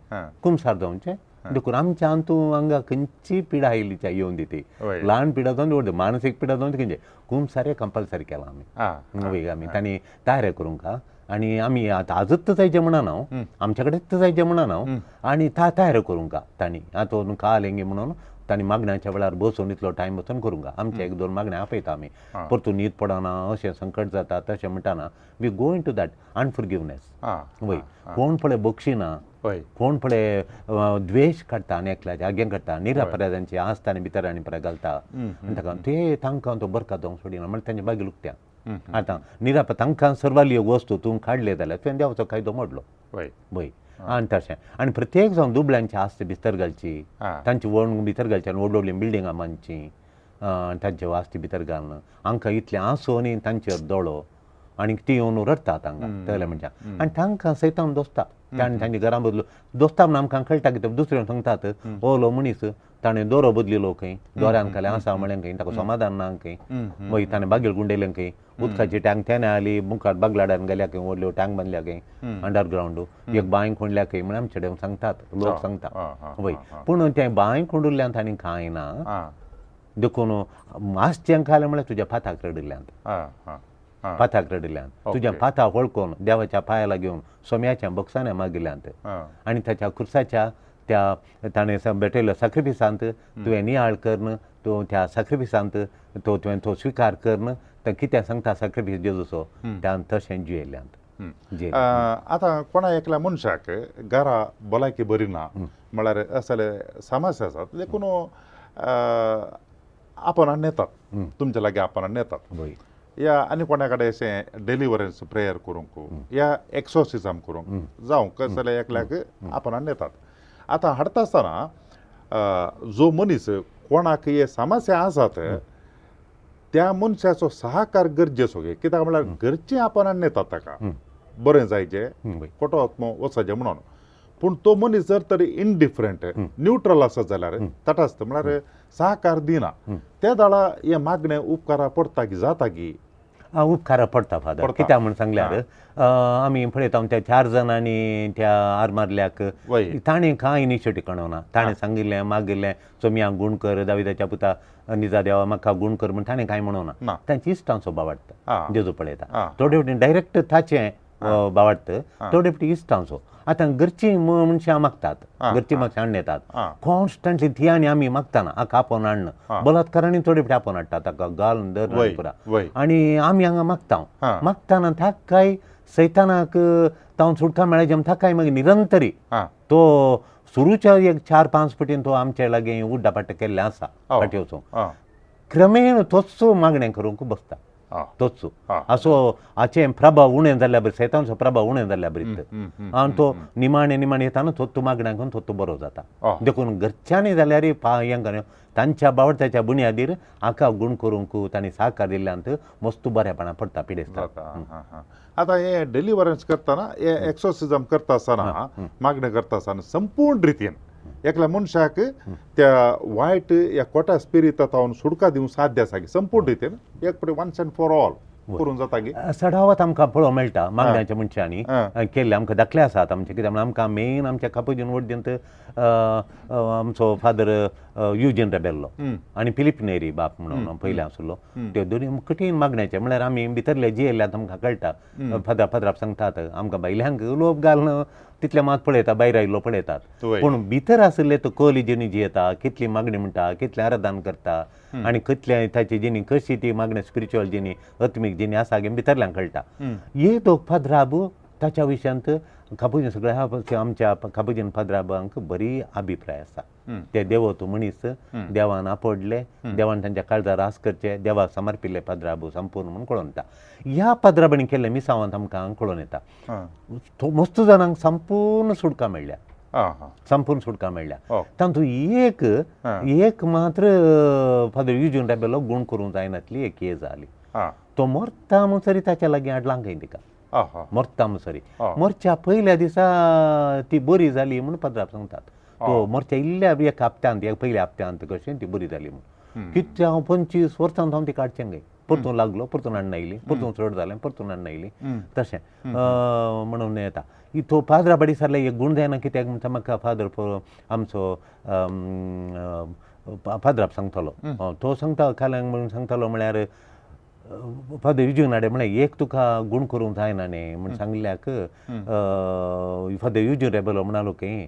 कुमसार जावचें. देखून आमच्या अंतू हांगा खंयची पिडा आयली त्या येवन दिती ल्हान पिडा जावन व्हड मानसीक पिडा जावन खंयचे कुमसारे कंपल्सरी केलां आमी आमी तांणी तयार करूंक आनी आमी आतां आजूच जायचें म्हणना हांव आमच्या कडेच जायचें म्हणना हांव आनी तयार करूंक तांणी आतां काल हेंगे म्हणून तांणी मागण्याच्या वेळार बसून इतलो टायम वचून करूंक आमचे 1-2 मागण्या आपयता आमी परतून न्हीद पडना अशें संकट जाता तशें म्हणटाना we go into that unforgiveness. वय कोण पळय बक्षिना कोण पळय द्वेश काडटा आनी एकल्याचे आगें काडटा निरापराधांची आसता आनी भितर आनी पळय घालता आनी ताका ते तांकां तो बरका जावंक सोडिना म्हणल्यार तांचे बागील उक्त्या. आतां निराप तांकां सर्वाली वस्तू तूं काडले जाल्यार तुवें देवाचो कायदो मोडलो वय आनी तशें आनी प्रत्येक जावन दुबळ्यांची आस्त भितर घालची तांची व्हड भितर घालची आनी व्हड व्हडलीं बिल्डिंगां बांदची तांचे आस्ती भितर घालून हांकां इतलें आसो न्ही तांचेर दोळो आनी ती येवन रडटात हांगा तसले मनशां आनी तांकां सैतान दोस्ता ताणें तांच्या घरां बदलो दोस्ता म्हण आमकां कळटा कितें दुसऱ्यांक सांगतात ओलो मनीस ताणें दोरो बदलिलो खंय दोऱ्यान खालें आसा म्हळें खंय ताका समाधान ना खंय मागीर ताणें बागेल गुंडयलें खंय उदकाची टँक तेणें आली मुखार बागलाड्यान गेल्या खंय व्हडल्यो टँक बांदल्या खंय अंडरग्रावंड एक बांय खोंडल्या खंय म्हण आमचे कडेन सांगतात लोक सांगता वय. पूण तें बांय खोंडिल्ल्यान तांणी कांय ना देखून आसचें खालें म्हळ्यार तुज्या पाताक रडिल्ल्यांत पाताक रडिल्ल्यान तुज्या पाता वळखून देवाच्या पांयाला घेवन सोम्याच्या बक्षाने मागिल्ल्यांत आनी ताच्या खुर्साच्या त्या ताणें भेटयल्ल्या साक्रिफिसांत तुवें नियाळ करून तूं त्या साक्रिफिसांत तो तुवें तो स्विकार करून तें कितें सांगता साक्रिफीस जेजूचो त्यान तशें जियेल्यांत. आतां कोणा एकल्या मनशाक घरा भलायकी बरी ना म्हळ्यार असले समस्या आसात देखून आपण येतात तुमच्या लागीं आपण येतात या आनी कोणा कडेन अशें डिलिवरन्स प्रेयर करूंक या एक्सोर्सिजम करूंक जावं कसले एकल्याक आपण येतात. आतां हाडटा आसतना जो मनीस कोणाक हे समस्या आसात त्या मनशाचो सहकार गरजेचो कित्याक म्हळ्यार घरचें आपण येतात ताका बरें जायचें खोटो आत्मो वचचें म्हणून. पूण तो मनीस जर तरी इनडिफरंट न्यूट्रल आसत जाल्यार तटस्थ म्हळ्यार सहकार दिना त्या दाळा हे मागणें उपकारा पडटा की जाता की उपकारा पडटा फादर. कित्याक म्हूण सांगल्यार आमी पळयता त्या 4 जाणांनी त्या आरमारल्याक ताणें कांय इनिशिएटीव काडूंक ना. ताणें सांगिल्लें मागिल्लें चोमया गूण कर दाविदाच्या पुता निजा देवा म्हाका गूण कर म्हूण ताणें कांय म्हणूंक ना. तांची इश्टांचो बावाडटा जेजू पळयता थोडे फावटी डायरेक्ट ताचें बावाडटा, थोडे फावटी इश्टांचो. आतां घरचीं मनशां मागतात, घरचीं मनशां हाडून येतात कॉन्स्टंटली ती आनी आमी मागताना हाका आपोवन हाडना बलात्कारांनी थोडे फावटी आपोवन हाडटा ताका घालून धर पुरा आनी आमी हांगा मागता. मागताना ताकाय सैतानाक तावन सुटका मेळ्ळ्या ताकाय मागीर निरंतरी तो सुरूच्या एक 4-5 पटीन तो आमच्या लागीं उड्डापाट केल्लें आसा फाटी वचून क्रमेण तोच मागणें करूंक बसता तोच असो हाचें प्रभाव उणें जाल्ल्या बरी सैतानचो प्रभाव उणें जाल्ल्या बरीत आनी तो निमाणें निमाणें येता न्हू तोत्तू मागण्यांक तोत्तू बरो जाता. देखून घरच्यांनी जाल्यार हें तांच्या बावडत्याच्या बुन्यादीर हाका गूण करूंक तांणी साकार दिल्ल्यान मस्त बरेपणा पडटा पिडेस्ताक. आतां हे डिलिवरन्स करतना हे एक्सोसिजम करता आसतना मागणें करता आसतना संपूर्ण रितीन एकल्या मनशाक त्या वायट या कोटा स्पिरिता तावन सुटका दिवंक साध्य आसा की संपूर्ण रितीन एक पटी वन्स एंड फॉर ऑल करूंक जाता की सडावत आमकां पळोवंक मेळटा मागण्याच्या मनशांनी केल्ले आमकां दाखले आसात आमचे. कित्याक म्हणल्यार आमकां मेन आमच्या कापुजीन वड्डींत आमचो फादर युजीन रेबेल्लो आनी फिलीप नेरी बाप म्हणून पयलें आसलो त्यो दोनूय कठीण मागण्याचे म्हणल्यार आमी भितरले जियेल्ल्यात आमकां कळटा. फादर फादराप सांगतात आमकां बायल्यांक उलोवप घालून तितलें मात पळयता भायर आयिल्लो पळयतात पूण भितर आशिल्ले तो कली जिणी जियेता कितली मागणी म्हणटा कितलें आराधन करता आनी कितलें ताची जिणी कशी ती मागणी स्पिरिच्युअल जिणी आत्मीक जिणी आसा गे भितरल्यान कळटा. हे दोग फादराब ताच्या विशयांत कापुजीन सगळ्या आमच्या कापुजीन फादराबांक बरी अभिप्राय आसा. ते देवत मनीस देवान आपडले देवान तांच्या काळजार रास करचे देवाक समर्पिल्ले पाद्राबू संपूर्ण म्हणून कळोन येता. ह्या पाद्राबांनी केल्ले मिसावांत आमकां कळोन येता मस्त जाणांक संपूर्ण सुटका मेळ्ळ्या, संपूर्ण सुटका मेळ्ळ्या. तातूंत एक एक मात्र फादर युजीन रेबेलो गूण करूंक जायनातली एक केस जाली. तो मरता म्हणसरी ताच्या लागीं हाडलां खंय तिका मरता म्हणसरी मरच्या पयल्या दिसा ती बरी जाली म्हूण पाद्राब सांगतात. तो मरच्या इल्ल्या एक हप्त्यांत एक पयल्या हप्त्यांत कशें ती बरी जाली म्हूण कितल्या हांव 25 वर्सां हांव ती काडचें गे परतून लागलो परतून हाडून आयली परतून चड जालें परतून हाडून आयली तशें म्हणून येता. तो पाद्रा बाडी सारले एक गूण जायना कित्याक म्हणटा म्हाका फादर आमचो पाद्राब सांगतालो तो सांगता काल्यांक म्हणून सांगतालो म्हळ्यार फादर युजीन हाडे म्हळ्यार एक तुका गूण करूंक जायना न्ही म्हूण सांगल्याक फादर युजीन रेबेलो म्हणालो की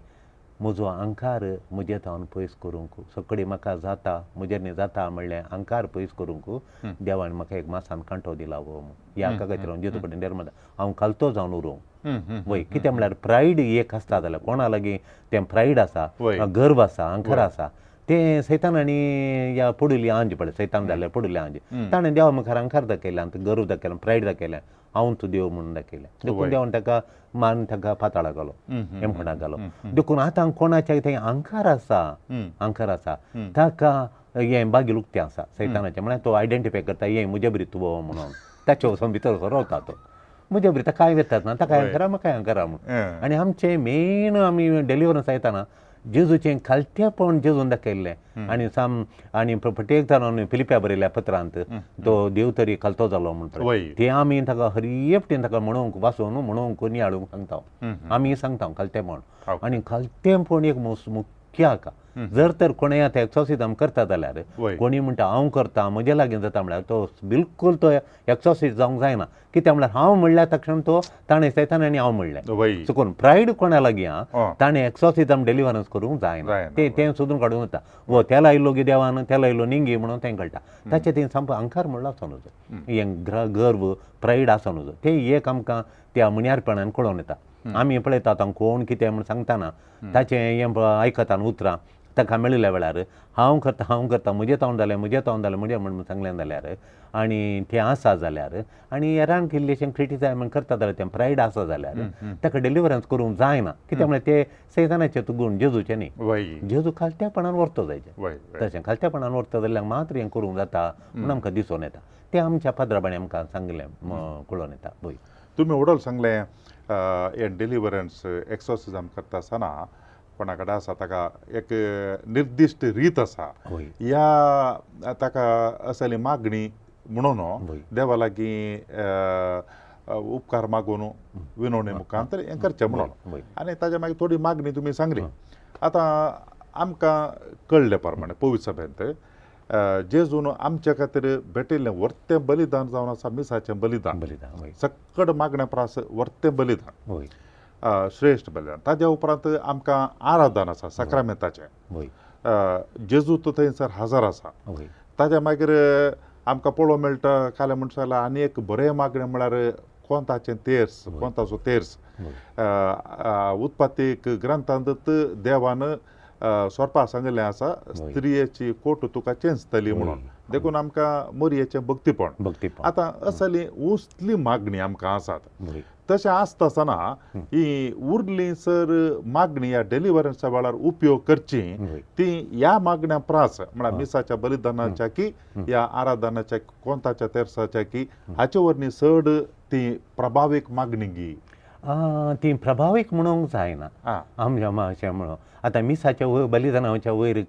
म्हजो अहंकार म्हजे थावन पयस करूंक सगळी म्हाका जाता म्हजेर न्ही जाता म्हणलें अहंकार पयस करूंक देवान म्हाका एक मासान कांटो दिला वो ह्या कागद हांव जेजू कडेन म्हणटा हांव खालतो जावन उरूं वय. कितें म्हणल्यार प्रायड एक आसता जाल्यार कोणा लागीं तें प्रायड आसा गर्व आसा अहंकार आसा तें सैतान आनी ह्या पडुली आंज पळय सैतान जाल्यार पडुली आंज ताणें देवा मुखार अहंकार दाखयलें आनी गर्व दाखयलें प्रायड दाखयलें हांव तूं देव म्हणून दाखयलें. देखून देवान ताका मान ताका पाताळा घालो हेमखंडाक घालो. देखून आतां कोणाच्या थंय अहंकार आसा अहंकार आसा ताका हें बागील उक्तें आसा सैतानाचें म्हळ्यार तो आयडेंटिफाय करता हें म्हजे बरी तूं म्हणून ताचे वचून भितर रावता तो म्हजे बरी ताका कांय वेतात ना ताका अहंकारा म्हाका अहंकारा म्हणून. आनी आमचें मेन आमी डेलिवरन्स येताना जेजूचें खालतेपण जेजून दाखयल्लें आनी साम आनी प्रत्येक जाणान फिलिप्या बरयल्या पत्रांत तो देव तरी खालतो जालो म्हणून तें आमी ताका हर ताका म्हणूंक वाचून म्हणूंक नियाळूंक सांगता आमी सांगता खालतेपण. आनी खालतेपण एक मुख्य आसा. जर तर कोणें आतां एक्सॉसिजम करता जाल्यार कोणी म्हणटा हांव करता म्हजे लागीं जाता म्हणल्यार तो बिलकूल तो एक्सॉसिज जावंक जायना. कित्याक म्हणल्यार हांव म्हणल्यार तक्षण तो ताणें सैतान आनी हांव म्हणलें चुकून प्रायड कोणा लागीं आहा ताणें एक्सॉसिजम डिलिवरन्स करूंक जायना तें तें सोदून काडूंक वता वो तेला आयलो गी देवान तेला आयलो निंगी म्हणून तें कळटा ताचें तें सामको अहंकार म्हणलो आसूं नजो हें गर्व प्रायड आसूं नजो तें एक आमकां त्या मुन्यारपणान कळोवन येता. आमी पळयतात आतां कोण कितें म्हूण सांगतना ताचें हें आयकता उतरां ताका मेळिल्ल्या वेळार हांव करता हांव करता म्हजें तावन जालें म्हजें तावन जालें म्हजें म्हण सांगलें जाल्यार आनी तें आसा जाल्यार आनी हेरांक इल्लेशें क्रिटिसायज म्हण करता जाल्यार तें प्रायड आसा जाल्यार ताका डिलिवरन्स करूंक जायना. कित्याक म्हळ्यार ते सैतानाचे तूं गूण जेजूचें न्ही जेजू खालत्यापणान व्हरतो जायचें तशें खालत्यापणान व्हरता जाल्यार मात्र हें करूंक जाता म्हूण आमकां दिसून येता तें आमच्या पाद्राबांनी आमकां सांगलें कळोन येता. वय तुमी व्हडल सांगलें हें डिलिवरन्स एक्सॉसिजम करता आसतना कोणा कडेन आसा ताका एक निर्दिश्ट रीत आसा ह्या ताका असली मागणी म्हणून देवा लागीं उपकार मागून विनवणे मुखांतर हें करचें म्हणून. आनी ताज्या मागीर थोडी मागणी तुमी सांगली. आतां आमकां कळ्ळे प्रमाणे पवित्र सभेंत जेजून आमच्या खातीर भेटिल्लें वर्तें बलिदान जावन आसा मिसाचें बलिदान, सक्कड मागण्या प्रास वर्तें बलिदान, श्रेश्ठ बलिदान. ताज्या उपरांत आमकां आराधन आसा साक्रामेंताचें, जेजू तो थंयसर हजर आसा. ताज्या मागीर आमकां पळोवंक मेळटा काले म्हणटा जाल्यार आनी एक बरें मागणें म्हळ्यार कोंताचें तेर्स, कोंताचो तेर्स. उत्पत्तीक ग्रंथांत देवान सोरपा सांगिल्लें आसा स्त्रियेची कोट तुका चेंचतली म्हणून, देखून आमकां मोरयेचें भक्तीपण. आतां असली उंचली मागणी आमकां आसात. तशें आसता आसतना ही उरली सर मागणी ह्या डिलिव्हरन्सा वेळार उपयोग करची ती ह्या मागण्या प्रास म्हळ्यार मिसाच्या बलिदानाच्या की ह्या आराधनाच्या कोंताच्या तेर्साच्या की हाचे वरवीं चड ती प्रभावीक मागणी गी ती प्रभावीक म्हणूंक जायना आमच्या अशें म्हणून. आतां मिसाच्या वयर बलिदानाच्या वयर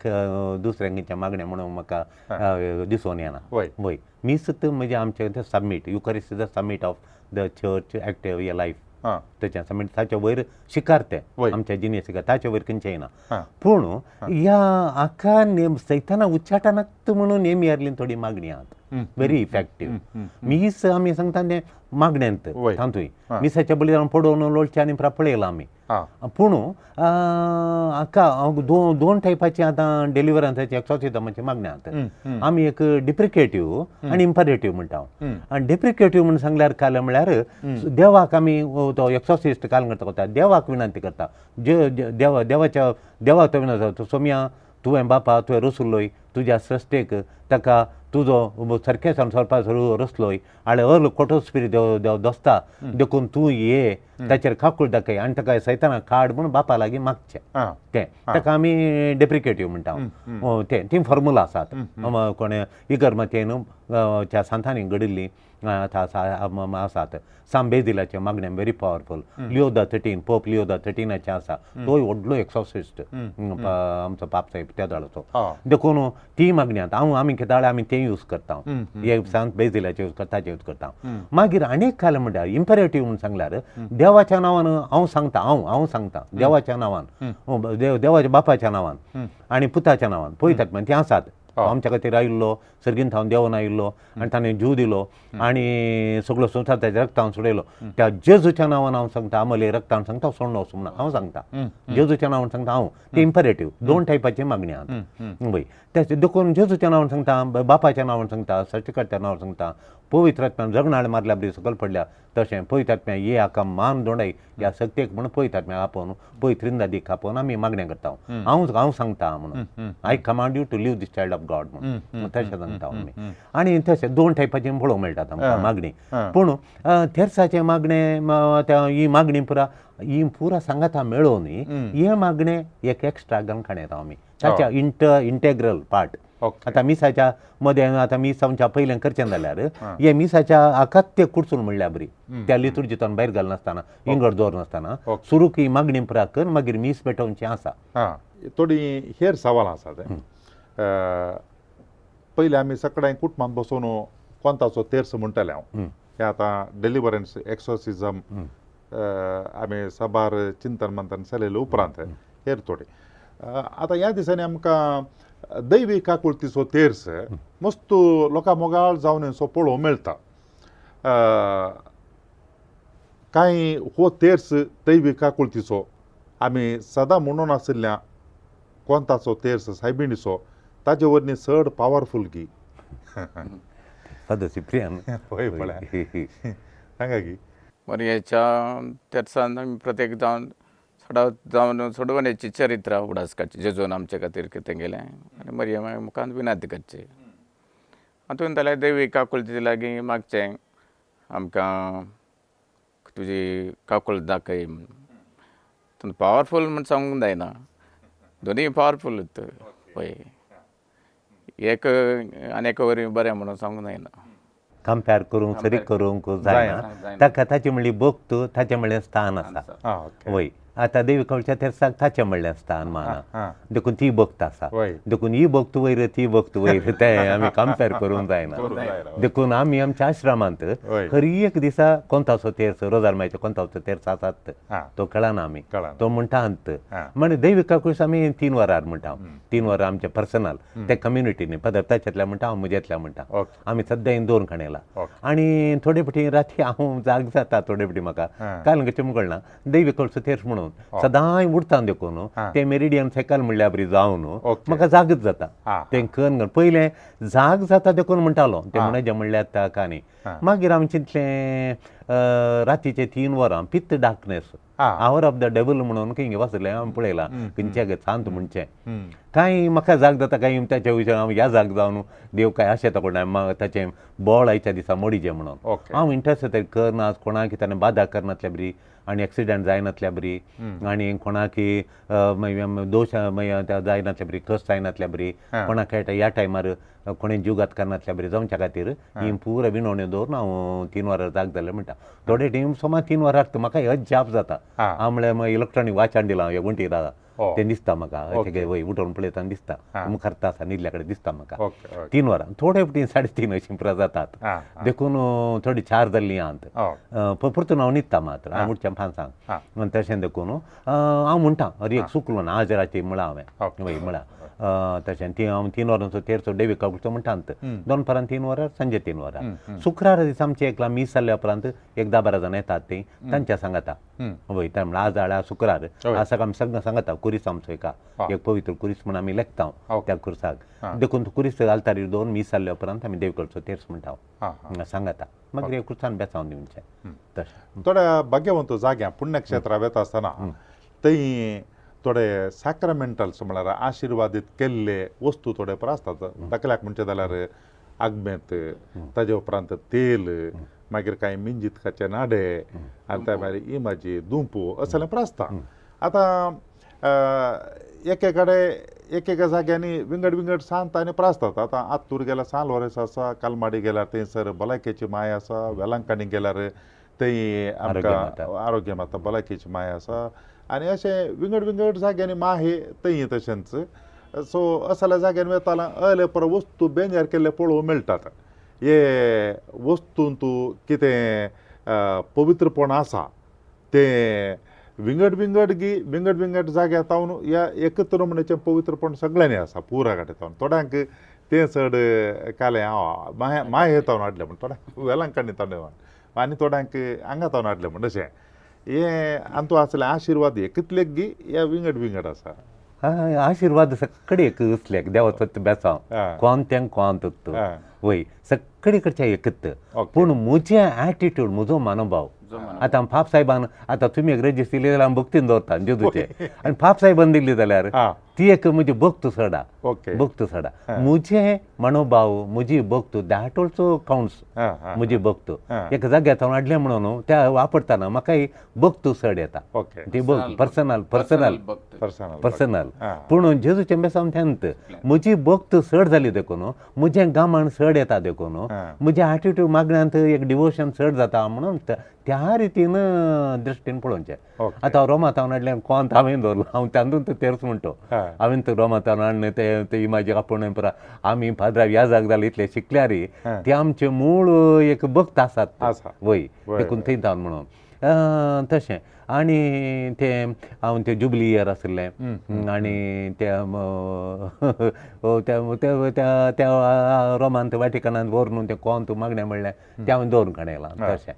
दुसऱ्या खंयच्या मागण्या म्हणून म्हाका दिसून येना. वय मीस म्हणजे आमचें तें summit, Eucharist is the summit of the church active life, तेचें समीट ताच्या वयर शिकार तें आमच्या जिणे शिकार, ताच्या वयर खंयचें येना. पूण ह्या हाका सैताना उच्चाटनाक म्हणून नेमी आसली थोडी मागणी आहात व्हेरी इफेक्टीव. मीस आमी सांगता तें मागण्यांत तातूंय मिसाच्या बलिदान पडोवन लोळचें आनी पळयलां आमी. पूण हाका दोन टायपाची आतां डिलिव्हरन्साची एक्सॉर्सिजमाची मागण्या आहात. आमी एक डिप्रिकेटीव आनी इम्परेटीव म्हणटा. आनी डिप्रिकेटीव म्हूण सांगल्यार काल म्हळ्यार देवाक आमी तो एक्सॉर्सिस्ट काल करता, देवाक विनंती करता, देवाच्या देवाक तो विनंती करता, सोम्या तुवें बापा तुवें रसुलोय तुज्या सृश्टेक ताका तुजो सारकें संवसारपा रसलोय आनी अर्ल खोटो स्पिरीट दोसता देखून तूं ये ताचेर काकूळ दाखय आनी ताका सैताना काड म्हूण बापा लागीं मागचें तें ताका आमी डेप्रिकेटीव म्हणटा. तें ती फॉर्मुला आसात कोणें इगर्मतेन त्या सांतांनी घडिल्लीं आतां आसात. सांबेदिलाचें मागणें very powerful, Leo the 13, Pope Leo the 13 आसा, तोय व्हडलो एक्सॉर्सिस्ट आमचो पाप साहेब त्या दाळाचो. देखून ती मागणी आतां हांव आमी कितें आमी तें यूज करता, एक सांत बेजिलाचें यूज करता ताचें यूज करता. मागीर आनी एक काल म्हणल्यार इम्पेरेटीव म्हूण सांगल्यार देवाच्या नांवान हांव सांगता, हांव हांव सांगता देवाच्या नांवान, देवाच्या बापाच्या नांवान आनी पुताच्या नांवान पळयतात मागीर तीं आसात आमच्या खातीर आयिल्लो सर्गीन थावन देवून आयिल्लो आनी ताणें जीव दिलो आनी सगळो संवसार ताच्या रक्तान सोडयलो. त्या जेजूच्या नांवान हांव सांगता, आमले रक्तान सांगता सोडलो म्हणून हांव सांगता, जेजूच्या नांवान सांगता हांव. ते इम्परेटीव दोन टायपाची मागणी आहात वय. तें देखून जेजूच्या नांवान सांगता, बापाच्या नांवान सांगता, सृश्टीकर्त्या नांवान सांगता, पवित्र आत्म्यान जगणाळ मारल्या बरी सकयल पडल्या तशें पवित्र आत्म्या ये हाका मान दोंडाय ह्या शक्तेक म्हणून पवित्र आत्म्या आपोवन पवित्र इंदादीक आपोवन आमी मागणें करता. हांव हांव सांगता म्हणून I command you to leave this child of God म्हणून तशें सांगता आमी. आनी तशें दोन टायपाचें पळोवंक मेळटात आमकां मागणी. पूण तेर्साचें मागणें ही मागणी पुरा ही पुरा सांगाता मेळोवन हें मागणें एक एक्स्ट्रा गणखाण येता आमी ताच्या इंटेग्रल पार्ट. आतां मिसाच्या मदें आतां मीस आमच्या पयलें करचें जाल्यार हे मिसाच्या आकात्य कुडसून म्हणल्यार बरी त्या लितुर्जितान भायर घालनासतना इंगड दवरनासतना सुरूक ही मागणी पुरा कर मागीर मीस पेटोवचें आसा. थोडी हेर सवाल आसा ते. पयलीं आमी सगळ्यां कुटुंबांत बसून कोंताचो तेर्स म्हणटाले हांव. हे आतां डिलिव्हरन्स एक्सॉर्सिजम आमी साबार चिंतन मंथन चलयले उपरांत हेर थोडी आतां ह्या दिसांनी आमकां दैवी काकुळतीचो तेर्स मस्त लोकां मोगाळ जावन सो पळोवंक मेळटा. कांय हो तेर्स दैवी काकुळतीचो आमी सदां म्हणून आशिल्ल्या कोंताचो तेर्स सायबिणीचो ताजे वरवीं चड पावरफूल गी फादर सिप्रियान पळय पळय सांगा की मरयेच्या तेर्सान आमी प्रत्येक जावन सदांच जावन सोडवण्याची चरित्र उगडास काडची जेजून आमचे खातीर कितें केलें आनी मरये मुखार विनंती करची. हातूंत जाल्यार देवी काकुळती लागीं मागचें आमकां तुजी काकूळ दाखय म्हूण. पावरफूल म्हूण सांगूंक जायना, दोनूय पावरफूल पळय एक आनी एका वरवीं बरें म्हणून सांगूंक जायना. कंपेर करूंक सरी करूंक जायना, ताका ताची म्हणली भक्त ताचें म्हणलें स्थान आसा. वय आतां देवी कवळच्या तेर्साक ताचें म्हणलें स्थान माना, आं. देखून ती भक्त आसा. वय. देखून ही भक्त वयर ती भक्त वयर तें आमी कंपेर करूंक जायना. करूंक जायना, वय. देखून आमी आमच्या आश्रमांत वय. हर एक दिसा कोंताचो तेर्स, रोजार मायचो कोंताचो तेर्स आसात, आं. तो कळना आमी, कळना. तो म्हणटा अंत. आं. म्हणजे दैवी काकूस आमी 3 वरार म्हणटा, 3 वरां आमचे पर्सनल, ते कम्युनिटीनी पदर ताच्यातल्या म्हणटा, हांव म्हज्यातल्या म्हणटा. ओके. आमी सद्या ही 2 खाणेला. ओके. आनी थोडे फावटी राती हांव जाग जाता, थोडे फावटी म्हाका आं. काल कशें कळना, दैवी कळचो तेर्स म्हणून सदांय उठता देखून आं. ते मेरिडियन सायकल म्हणल्यार बरी जावन ओके. म्हाका जागच जाता. आं. तें कन पयलें जाग जाता देखून म्हणटालो तें आं. म्हणजें म्हणल्यार आतां काणी. आं. मागीर आमी चिंतलें रातीचे 3 वरां पित्त डार्कनेस, आं. आवर ऑफ the devil म्हणून खंय वाचलें हांवें पळयलां खंयच्या सांत म्हणचें. हम्म. कांय म्हाका जाग जाता, कांय ताच्या विशय हांव ह्या जाग जावन देव काय अशें तो कोणा ताचें बोळ आयच्या दिसा मोडीचें म्हणून. ओके. हांव इंट्रस्ट तरी करना, कोणाक ताणें बादा करनातल्या बरी आनी एक्सिडंट जायनातल्या बरी आनी कोणाकी मागीर दोश मागीर जायनातल्या बरी, कस जायनातल्या बरी, आं. कोणाक खेळटा ह्या टायमार कोणें जुगात करनातल्या बरी जावच्या खातीर ही पुरा विनवण्यो दवरून हांव 3 वरां जाग जालें म्हणटा. थोडे टायम सुमार 3 वरां म्हाका अजाप जाता. आं. हांव म्हळ्यार मागीर इलेक्ट्रॉनीक वाचन दिलां हांव वण्टीर आसा हो. तें दिसता म्हाका. ओके. तेगे वय उठोवन पळयतना दिसता, आं. मुखार आसा न्हिदल्या कडेन दिसता म्हाका. Okay okay. 3 वरां थोडे फावटी 3:30 अशीं पुरा जातात. आं, आं. देखून थोडी 4 जाल्लीं आंत हो. परतून हांव न्हिदता मात्र, हांव उठचें 5 आं. आनी तशें देखून हांव म्हणटा अरे एक चुकलो ना आज राती म्हळां हांवें. ओके. वय म्हळां तशें ती हांव 3 वरांचो तेरचो डेवी काकुळचो म्हणटा अंत दनपारां 3 वरां, सांजे 3 वरां. शुक्रारा दिसा आमचें एकला मीस जाल्या उपरांत 1 10-12 जाणां येतात तीं तांच्या सांगाता. वय ते म्हणल्यार आज जाल्यार शुक्रार हय. आसा आमी सगळ्यां सांगाता कुरीस आमचो एका हा. एक पवित्र कुरीस म्हूण आमी लेखता ओके. त्या कुर्साक. हा. देखून तो कुरीस आल्तारीर दवरून मीस जाल्या उपरांत आमी देव कडचो तेर्स म्हणटा हा, हा. सांगाता, मागीर एक कुर्सान बेसावन दिवचें तशें. थोड्या भाग्यवंत जाग्यां पुण्यक्षेत्रां वेता आसतना थंय थोडे सॅक्रामेंटल्स म्हळ्यार आशिर्वादीत केल्ले वस्तू थोडे पर आसतात. धाकल्याक म्हणचें जाल्यार आगमेत, ताजे उपरांत तेल, मागीर कांय मिंजितकाचे नाडे आनी त्या भायर इमाजी दुंपू असलें पर आसता. आतां एके कडेन एक एका जाग्यांनी विंगड विंगड सांत आनी पर आसतात. आतां आत्तूर गेल्यार सान लोरेंस आसा, कालमाडी गेल्यार थंयसर भलायकेची माय आसा, वेलंकांनी गेल्यार थंय आरोग्य आमकां माता. आरोग्य माता भलायकेची माय आसा आनी अशें विंगड विंगड जाग्यांनी माहे थंय तशेंच. सो असल्या जाग्यांनी वेताना अले पर वस्तू बेंजार केल्ले पळोवंक मेळटात. हे वस्तूंत कितें पवित्रपण आसा तें विंगड विंगड गी विंगड विंगड जाग्यार तावन ह्या एकत्र म्हणचें पवित्रपण सगळ्यांनी आसा पुरा गाडे तावन. थोड्यांक तें चड कालें हांव माहे माहे तावन हाडलें म्हण, थोड्यांक वेलंकांनी तावन आनी थोड्यांक हांगा तावन हाडलें म्हण अशें हें आमचो आसलें आशिर्वाद एकतले गी ह्या विंगड विंगड आसा. आशिर्वाद सगळे एक असले देवाचो बेसांव आं. कोण कोण तत्व आं. वय सगळे कडच्या एकत्र. ओके. पूण म्हजें एटिट्यूड म्हजो मनोभाव आतां पाप साहेबान आतां तुमी एक रजिस्टर दिली जाल्यार हांव भक्तीन दवरता जेजूचे, आनी पाप साहेबान दिल्ली जाल्यार आं. ती एक म्हजी भक्त सडा. ओके. भक्त सडा म्हजें मनोभाव म्हजी भक्त that also counts. आं, आं. म्हजी भक्त आं. एका जाग्यार हांव हाडलें म्हणून त्या वापरतना म्हाकाय भक्त चड येता. ओके. ती भक्त पर्सनल पर्सनल भक्त पर्सनल पर्सनल. आं. पूण जेजूचें बेसांव तेंत म्हजी भक्त चड जाली देखून म्हजें गामान चड येता देखून आं. म्हजें एटिट्यूड मागण्यांत एक डिवोशन चड जाता म्हणून त्या रितीन दृश्टीन पळोवचें. ओके. आतां रोमांत हांव हाडलें कोंत हांवें दवरलो हांव तातूंत तेर्स म्हणटो. आं. हांवें तो रोमांत हाडून ते ते इमाजी आपोवन पुरा आमी पाद्रा ह्या जाग जाले इतले शिकल्यार आं. ते आमचे मूळ एक भक्त आसात. आसा. वय वय, देखून वय. थंय तावन म्हणून तशें. आनी तें हांव तें जुबली इयर आशिल्लें आनी त्या त्या त्या रोमांत वाटिकनांत व्हरून तें कोंत मागणें म्हणलें तें हांवें दवरून काडयलां तशें.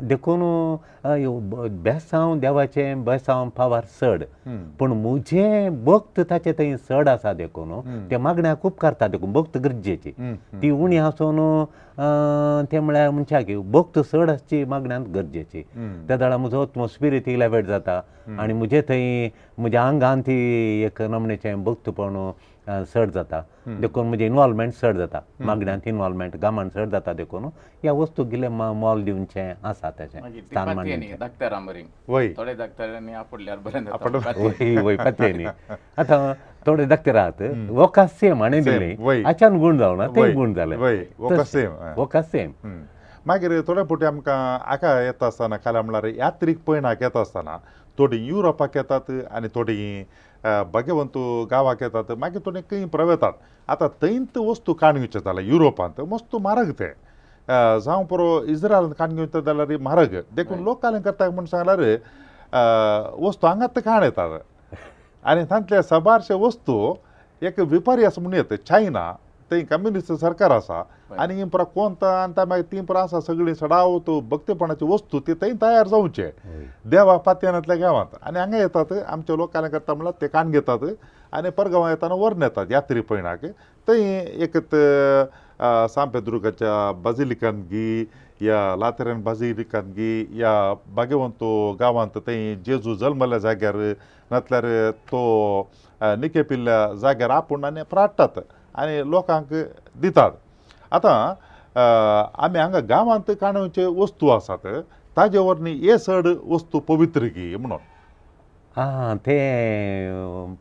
देखून बेसांव देवाचें बेसांव पावार चड, पूण म्हजें भक्त ताचें थंय चड आसा देखून तें मागण्या खूब करता देखून भक्त गरजेची ती उणी आसून तें म्हळ्यार मनशाक भक्त चड आसची मागण्यांत गरजेची. त्या वेळार म्हजो आत्मो स्पिरीट इलेवेट जाता आनी म्हजे थंय म्हज्या आंगान ती एक नमणेचें भक्तपण चड जाता देखून म्हजें इनवॉल्वमेंट चड जाता मागण्यांत इनवॉल्वमेंट गामान चड जाता देखून ह्या वस्तूक गेले मोल दिवचें आसा तेचें मागीर ती स्थान पातयेनी मांडचें. डाक्टरा मरीन वय. थोडे डाक्टरांनी आपडल्यार बरें जाता. आपडल्यार पातयेनी. वय वय पातयेनी आतां थोडे डाक्टर आहात वखद सेम हाणें सेम, दिलें वय. हाच्यान गूण जावना वय, ते गूण जालें वय, वखद सेम, आं. वखद सेम. मागीर थोडे फावटी आमकां हाका येता आसतना काल्या म्हणल्यार यात्रीक पयणाक येता आसतना थोडीं युरोपाक येतात आनी थोडीं भाग्यवंत गांवाक येतात, मागीर थोडीं खंय प्रवेतात. आतां थंयत वस्तू काण घेवचें जाल्यार युरोपांत मस्त म्हारग तें, जावं पुरो इस्रायलांत काण घेवचें जाल्यार म्हारग. देखून लोक कालें करता म्हूण सांगल्यार वस्तू हांगात काण येतात आनी तांतले साबारशे वस्तू एक वेपारी आसा म्हणून येता. चायना थंय कम्युनिस्ट सरकार आसा आनी ही पुरा कोंता आनी ता मागीर ती पुरा आसा सगळीं सडावत भक्तीपणाची वस्तू ती थंय तयार जावचे देवा पातयेनांतल्या गांवांत. आनी हांगा येतात आमचे लोक कालें करता म्हणल्यार ते काण घेतात आनी परगांवां येताना व्हरून येतात यात्री पयणाक. थंय एक सांपेदुर्गाच्या बाजिलिकांत गी या लातेरान बाजिलिकांत गी या भाग्यवंत गांवांत थंय जेजू जल्मल्या जाग्यार नातल्यार तो निके पिल्ल्या जाग्यार आपूण आनी प्राडटात आनी लोकांक दितात. आतां आमी हांगा गांवांत काणूचे वस्तू आसात ताजे वरवीं हे चड वस्तू पवित्र गी म्हणून. आं, तें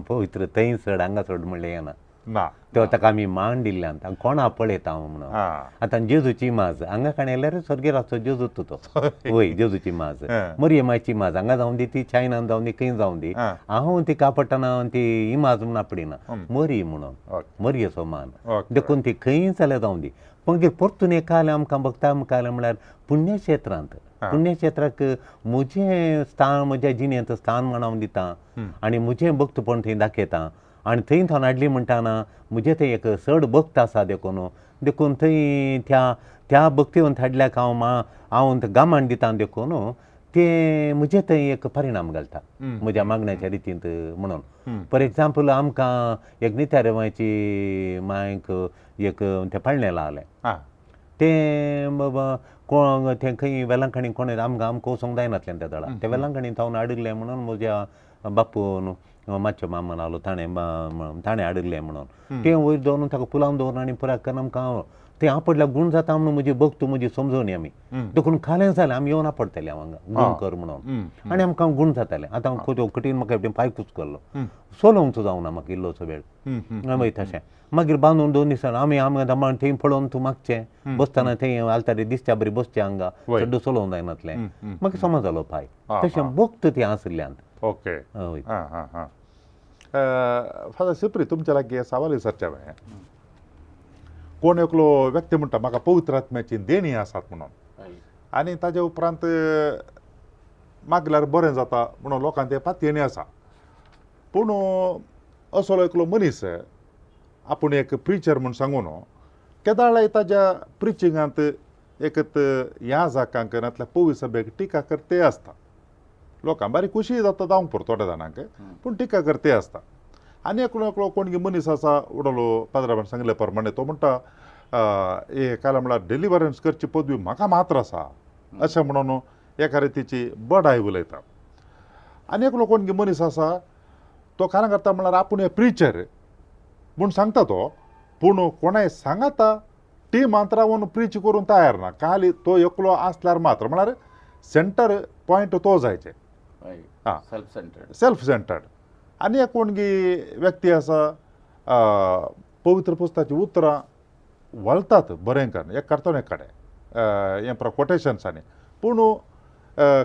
पवित्र थंय चड हांगा चड म्हणलें येना ना, तेव्हा ताका आमी मान दिल्ल्यान कोणा पळयता हांव म्हणून. आतां जेजूची माज हांगा काण येयल्यार स्वर्गीर आसचो जेजू तो, वय जेजूची माज, मरियमाची माज हांगा जावन दी, ती चायनान जावन दी, खंय जावन दी, हांव ती कापडटना ती इमाज म्हणून आपडिना, मरी म्हणून, मरयेचो मान, देखून ती खंय जाल्यार जावन दी. मागीर परतून एक आलें आमकां भक्ता आमकां आलें म्हणल्यार पुण्यक्षेत्रांत, पुण्यक्षेत्राक म्हजें स्थान म्हज्या जिणेंत स्थान म्हण हांव दिता आनी म्हजें भक्तपण थंय दाखयता आनी थंय थंय हाडली म्हणटाना म्हजें थंय एक चड भक्त आसा देखून, देखून थंय त्या त्या भक्तिवंत हाडल्याक हांव हांव गामान दिता देखून तें म्हजें थंय एक परिणाम घालता म्हज्या मागण्याच्या रितींत म्हणून. फॉर एग्जाम्पल आमकां एक नित्यारेवाची मांयक एक तें पाळणें लायलें, तें कोण तें खंय वेलंकणी कोण आमकां आमकां वचूंक जायनासलें त्या दळा, तें वेलंकणी थावन हाडिल्लें म्हणून म्हज्या बापून मातशें मामान आलो ताणें ताणें हाडिल्लें म्हणून तें वयर दवरून ताका पुलावन दवरून आनी पुराय करून आमकां तें आपडल्यार गूण जाता म्हणून म्हजी भक्त म्हजी समजवणी आमी, देखून खालें जालें आमी येवन आपडटले हांव हांगा गूण कर म्हणून आनी आमकां गूण जातालें. आतां कठीण म्हाका पांय कुचकल्लो चलोवंक जावना म्हाका इल्लोसो वेळ वय तशें मागीर बांदून 2 दिसान आमी आमी दमाण थंय पळोवन तूं मागचें बसतना थंय आलतारी दिसच्या बरी बसचें हांगा चड चलोवंक जायनासलें, मागीर समज जालो पांय तशें भक्त ती आसल्यान. ओके, हय. हां हां. फादर सिप्री, तुमच्या लागीं सवाल विचारचें हांवें. कोण एकलो व्यक्ती म्हणटा म्हाका पवित्र आत्म्याची देणी आसात म्हणून आनी ताजे उपरांत मागल्यार बरें जाता म्हणून लोकांक तें पातयेणी आसा, पूण असलो एकलो मनीस आपूण एक प्रिचर म्हूण सांगून केदाळाय ताज्या प्रिचिंगांत एक ह्या जाकांक नातल्यार पवी सभेक टिका करते आसता, लोकांक बारीक खुशी जाता जावंक पुरो थोड्या जाणांक, पूण टिका करते आसता. आनी एकलो एकलो कोण मनीस आसा उडलो पाद्राबान सांगले प्रमाणे तो म्हणटा हे काल म्हळ्यार डिलिवरन्स करची पदवी म्हाका मात्र आसा अशें म्हणून एका रितीची बडाय उलयता. आनी एकलो कोण मनीस आसा तो कारण करता म्हळ्यार आपूण हे प्रिचर म्हूण सांगता तो, पूण कोणाय सांगाता ती मात्र रावन प्रीच करून तयार ना, खाली तो एकलो आसल्यार मात्र म्हळ्यार सेंटर पॉयंट तो जायचे, सेल्फ सेंटर्ड, सेल्फ सेंटर्ड. आनी एक कोण गी व्यक्ती आसा पवित्र पुस्तकाची उतरां वळतात बरें करून एक काडतो एक कडेन हें कोटेशन्स आनी पूण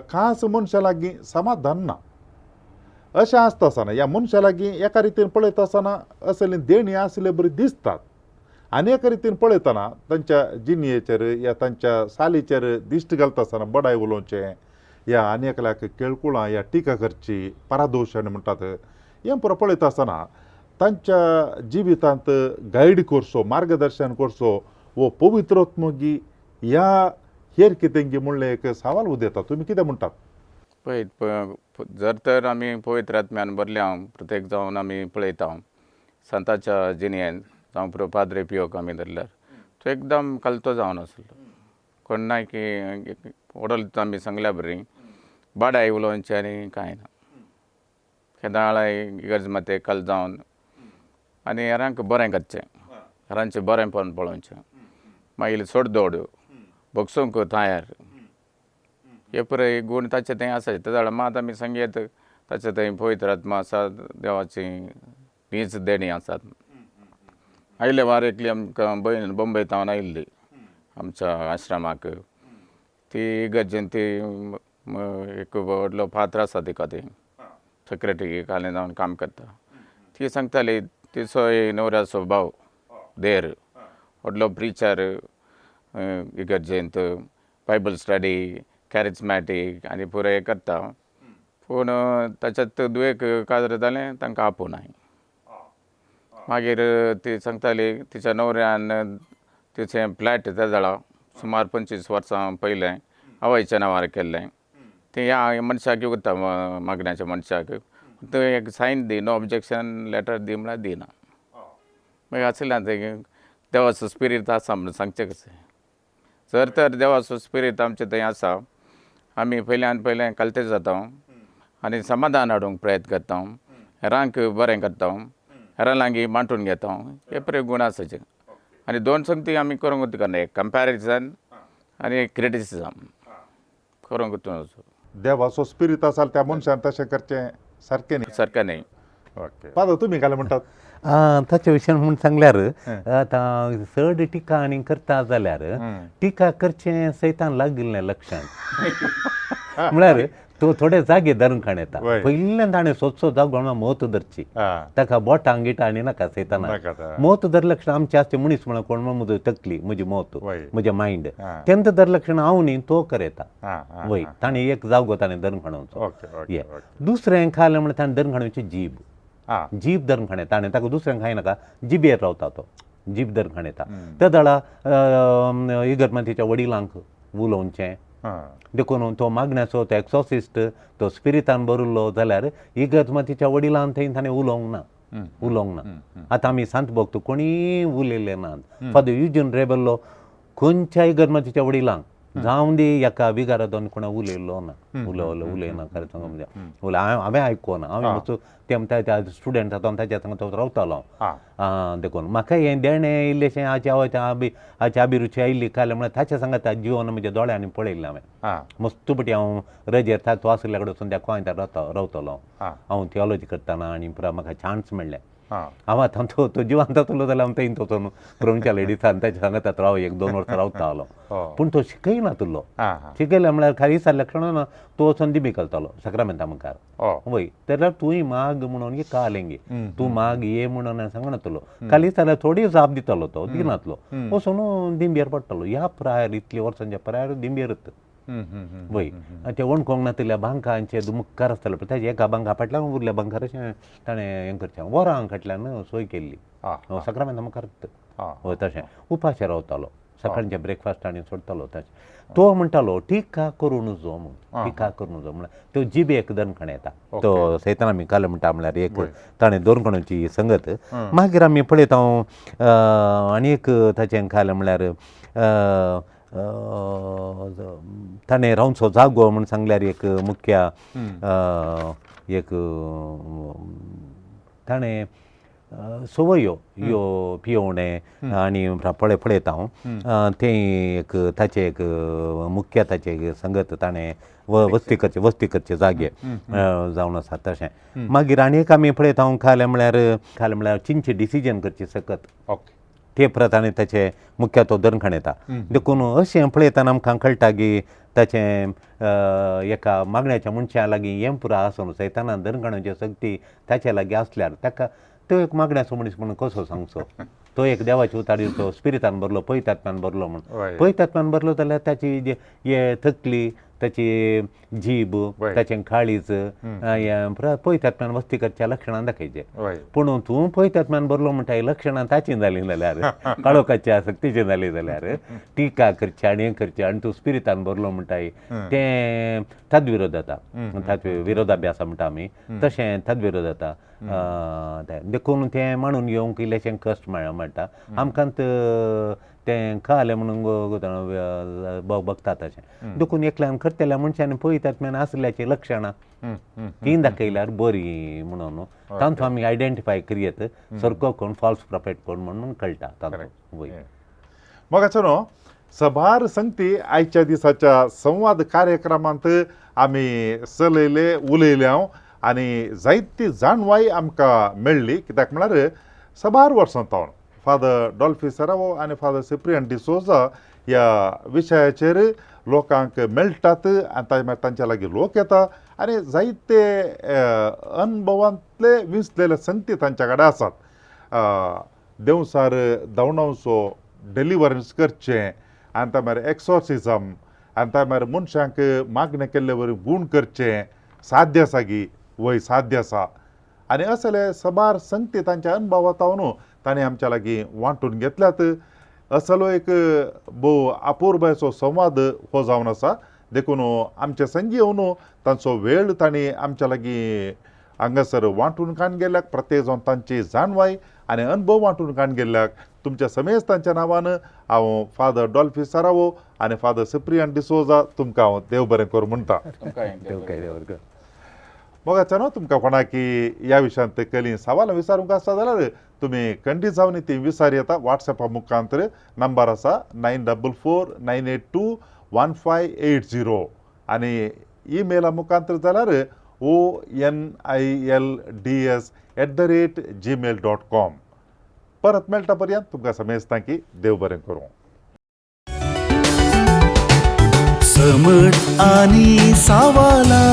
खास मनशा लागीं समाधान ना अशें आसता आसतना ह्या मनशा लागीं एका रितीन पळयता आसतना असली देणी आसले बरी दिसतात आनी एका रितीन पळयतना तांच्या जिणयेचेर या तांच्या सालीचेर दिश्ट घालता आसतना बडाय उलोवचें या आनी एकल्याक केळकुळां या टिका करची परादोशण म्हणटात हें पुरो पळयता आसतना तांच्या जिवितांत गायड करचो मार्गदर्शन करचो वो पवित्रत्मगी ह्या हेर कितें म्हणलें एक सवाल उदेता, तुमी कितें म्हणटात? पळय जर तर आमी पवित्र आत्म्यान भरले हांव प्रत्येक जावन आमी पळयता सांताच्या जिणेन जावं पुरो पाद्रे पियोक आमी धरल्यार तो एकदम कलतो जावन आसलो, कोण की ओडल आमी सांगल्या बरी बाडाय उलोवचें आनी कांय ना, केदाळाय इगर्ज माते कल जावन आनी हेरांक बरें करचें, हेरांचें बरेंपण पळोवचें, मागीर सोड दोड बगसूंक तयार हे पुराय गूण ताचे थंय आसा. ते जाल्यार मात आमी सांगयत ताचे थंय पवित्र आत्मा आसा, देवाची हीच देणी आसात. आयले वार एकली आमकां भयण बंबय थावन आयिल्ली आमच्या आश्रमाक. ती इगर्जेन ती एक व्हडलो पात्र आसा तिका, ती सेक्रेटरी कालें जावन काम करता. ती सांगताली तिचो न्हवऱ्याचो भाव देर व्हडलो प्रिचर इगर्जेंत, बायबल स्टडी, कॅरिजमॅटीक आनी पुराय करता, पूण ताच्यात दुयेक काजार जालें, तांकां आपोवनाय. मागीर ती सांगताली तिच्या न्हवऱ्यान तिचें फ्लॅट तेदळा सुमार 25 वर्सां पयलें आवयच्या नांवार केल्लें, तें ह्या मनशाक उरता, मागण्याच्या मनशाक. थंय एक सायन दी, नो ऑब्जेक्शन लेटर दी म्हळ्यार दिना. मागीर आसलें तें देवाचो स्पिरीत आसा म्हणून सांगचें कशें? जर तर देवाचो स्पिरीत आमचे थंय आसा, आमी पयल्यान पयलें कलते जाता आनी समाधान हाडूंक प्रयत्न करता, हेरांक बरें करता, हेरां लागीं मांटून घेता, हे बरे गूण आसाचे. आनी दोन संगती आमी करूंक करना, एक कंपॅरिजन आनी एक क्रिटिसिजम करूंक. देवाचो स्पिरीत आसा त्या मनशान तशें करचें सारकें न्ही. सारकें न्ही. ओके फादर, तुमी काय म्हणटात? ताचे विशयान म्हूण सांगल्यार आतां चड टिका आनी करता जाल्यार टिका करचें सैतान लागिल्लें लक्षण. म्हळ्यार तो थोडे जागे धरून खाण येता. पयल्यान ताणें सोदचो जागो म्हणल्यार मोत धरची, ताका बोटां गिटां आनी नाका सैताना. मोत धर लक्षण आमचें आसचें मनीस म्हणल्यार कोण, म्हजो तकली, म्हजी मोत, म्हजें मायंड, तेंच धर लक्षण हांव न्ही तो करयता. वय, ताणें एक जागो ताणें धरून खाणोवचो. दुसरें खालें म्हणल्यार ताणें धरून खाणोवची जीब, जीब धरून खाण येता. आनी ताका दुसऱ्यांक खायनाका, जिबेर रावता तो, जीब धरून खाण येता. त्या दळा इगर्मातीच्या वडिलांक उलोवचें, देखून तो मागण्याचो तो एक्सॉसिस्ट तो स्पिरितान भरिल्लो जाल्यार इगर्जमातीच्या वडिलान थंय ताणें उलोवंक ना, उलोवंक ना. आतां आमी सांत भोगतो कोणीय उलयले नात. फादर युजीन रेबेल्लो खंयच्या इगर्जमातीच्या वडिलांक जावं दी एका विगारादोन कोणा उलयल्लो ना, उलयना. खरें सांगू म्हणजे उलय हांवें आयको ना. हांवें मातसो ते त्या स्टुडंट आतां ताच्या सांगा तो रावतालो हांव, देखून म्हाका हें देणें इल्लेशें हाची आवय हाची अभिरुची आयिल्ली काल म्हळ्यार ताच्या सांगाता जिवन म्हज्या दोळ्यांनी पळयल्लें हांवें. मस्त पटी हांव रजेर तो आशिल्ल्या कडेन वचून त्या कोंयतार रावतलो हांव. थियोलॉजी करतना आनी पुरा म्हाका चान्स मेळ्ळें. हांव आतां तो तो जिवंत आसलो जाल्यार हांव थंय वचून प्रोविंशियल लेडीसान ताच्या सांगाता राव 1-2 वर्सां रावतालो. पूण तो शिकयनातलो. शिकयलें म्हळ्यार खाली लक्षणां ना, तो वचून दिमी घालतालो साक्रामेंता मुखार. वय, जाल्यार तूंय माग म्हणून कालेंगी, तूं माग ये म्हणून सांगनातलो. खाली जाल्यार थोडी जाप दितालो, तो दिनातलो, वचून दिंबेर पडटालो. ह्या प्रायर इतल्या वर्सांच्या प्रायर दिंबेरत. वय, ते वणकोंक नातिल्ल्या बांकांचे मुखार आसताले, पण ताच्या एका बांका फाटल्यान उरल्या बांकार अशें ताणें हें करचें, वरां फाटल्यान सोय केल्ली साक्रामेंता मुखार. हय, तशें उपाशी रावतालो, सकाळच्या ब्रेकफास्ट आनी सोडटालो. तशें तो म्हणटालो टिका करूं नजो म्हूण, टिका करूं नजो म्हळ्यार त्यो जिबेक दनखण येता, तो सैतान आमी काल म्हणटा म्हळ्यार एक ताणें दोनखणाची संगत. मागीर आमी पळयता आनी एक ताचें खालें म्हळ्यार ताणें रावचो जागो म्हूण सांगल्यार एक मुख्य एक ताणें संवयो ह्यो पियोवणें आनी पळय पळयता हांव तें एक ताचें एक मुख्य ताचें एक संगत ताणें वस्ती करचे, वस्ती करचे जागे जावन आसा तशें. मागीर आनी एक आमी पळयता हांव खालें म्हळ्यार चिंचे डिसिजन करची सकत ते परत आनी ताचें मुख्य तो दनखण येता. देखून अशें पळयतना आमकां कळटा की ताचें एका मागण्याच्या मनशा लागीं हें पुरा आसून सैताना दनखणाची शक्ती ताचे लागीं आसल्यार ताका तो एक मागण्याचो मनीस म्हणून कसो सांगचो? तो एक देवाची उतारी स्पिरितान भरलो, पयतात्म्यान भरलो म्हूण. पयतात्म्यान भरलो जाल्यार ताची हे तकली, ताची जीब, ताचें काळीज पयतात्म्यान वस्ती करच्या लक्षणां दाखयचें. पूण तूं पयतात्म्यान भरलो म्हणटा ही लक्षणां ताचीं जालीं जाल्यार, काळोखाच्या सक्तीचीं जालीं जाल्यार, टिका करची आनी हें करचें आनी तूं स्पिरितान भरलो म्हणटा तें तद्विरोध जाता, विरोधाभ्यास म्हणटा आमी, तशें तद्विरोध जाता. देखून तें मांडून घेवंक इल्लेशें कश्ट मेळटा आमकां, तें कळ्ळें म्हणून बघता तशें. देखून एकल्यान करतल्या मनशान पळयतात आसल्याची लक्षणां तीं दाखयल्यार बरीं म्हणून तांचो आमी आयडेंटिफाय करयत सारको कोण फॉल्स प्रॉफेट कोण म्हणून कळटा तांचो. वय मोगाचो न्हू सभार संगती आयच्या दिसाच्या संवाद कार्यक्रमांत आमी चलयले, उलयले हांव आनी जायती जाणवाय आमकां मेळ्ळी. कित्याक म्हळ्यार सबार वर्सां तावन फादर डॉल्फी सरावो आनी फादर सिप्रियन डिसोजा ह्या विशयाचेर लोकांक मेळटात आनी तांच्या लागीं लोक येता आनी जायते अनुभवांतले विंचलेले संगती तांच्या कडेन आसात. देंवसार धांवणावचो, डिलिवरन्स करचें आनी त्या मागीर एक्सॉर्सिजम आनी त्या मागीर मनशांक मागणें केल्ले वरी गूण करचें साध्य आसा गी वय साध्य आसा आनी असले सबार संगती तांच्या अनुभवांत तांणी आमच्या लागीं वांटून घेतल्यात. असलो एक भोव अपुरबायेचो संवाद हो जावन आसा. देखून आमचे संगी येवन तांचो वेळ तांणी आमच्या लागीं हांगासर वांटून काडून गेल्ल्याक, प्रत्येक जावन तांची जाणवाय आनी अनुभव वांटून काडून गेल्ल्याक तुमच्या समेस्त तांच्या नांवान हांव फादर डॉल्फी सारावो आनी फादर सिप्रियन डिसोजा तुमकां हांव देव बरें करूं म्हणटा. देव बरें करूं. मोगाच्या न्हू तुमकां कोणाकी ह्या विशयांत कली सवालां विचारूंक आसा जाल्यार तुमी खंडीत जावन ती विचार येता. वॉट्सॅपा मुखांतर नंबर आसा 9449821580 आनी ईमेला मुखांतर जाल्यार onilds@gmail.com. परत मेळटा पर्यंत तुमकां समेस्तांकी देव बरें करूं. समट आनी सावाला.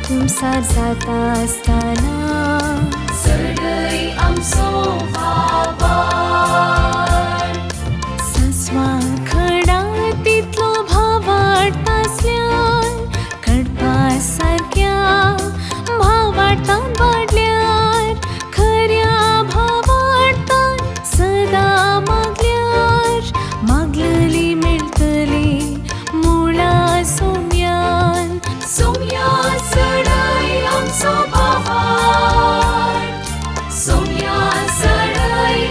कुमसार जाता आसतना सडय आमचो भावार सस्वां खडा तितलो भावार्थ आसल्यार कडपा सारक्या भावार्थान वाडल्यार खऱ्या भावार्थान सदां मागल्यार मागलली मेळटली मुळा सोम्यान सोम्या सडय आमचो भावार सोम्या सडय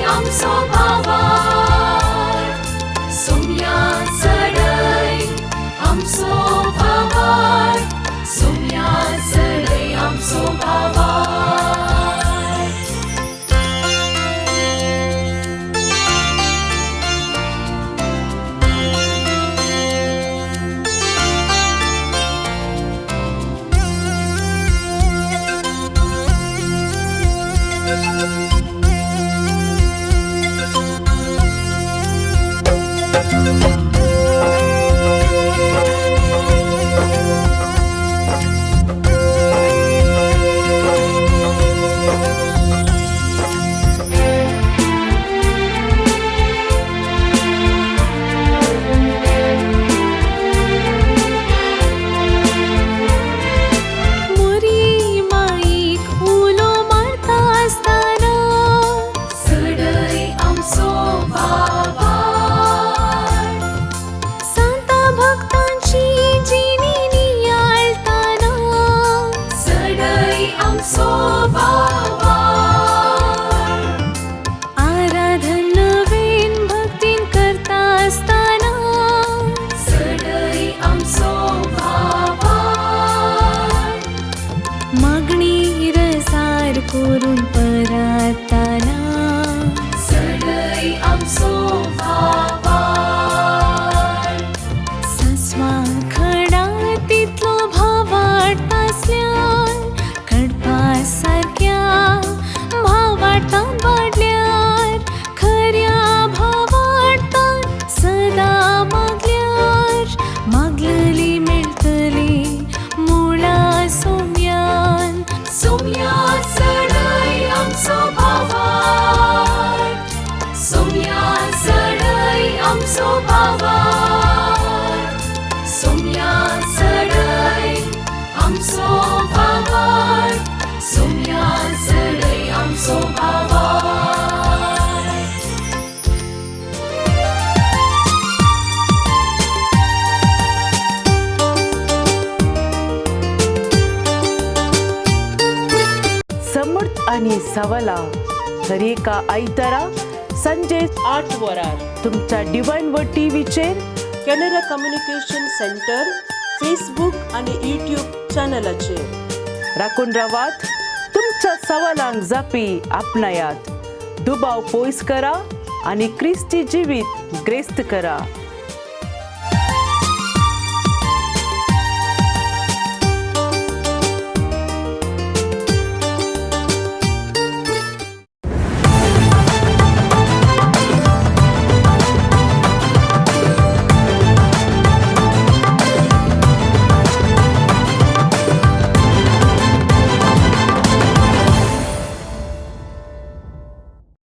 आनी सवालां दरेका आयतारा संजे 8 वरार तुमच्या डिवायन वर्ड टीव्हीचेर कॅनरा कम्युनिकेशन सेंटर फेसबूक आनी यूट्यूब चॅनलाचेर. राखून रावात, तुमच्या सवालांक जापी आपणायात, दुबाव पयस करा आनी क्रिस्ती जिवीत ग्रेस्त करा.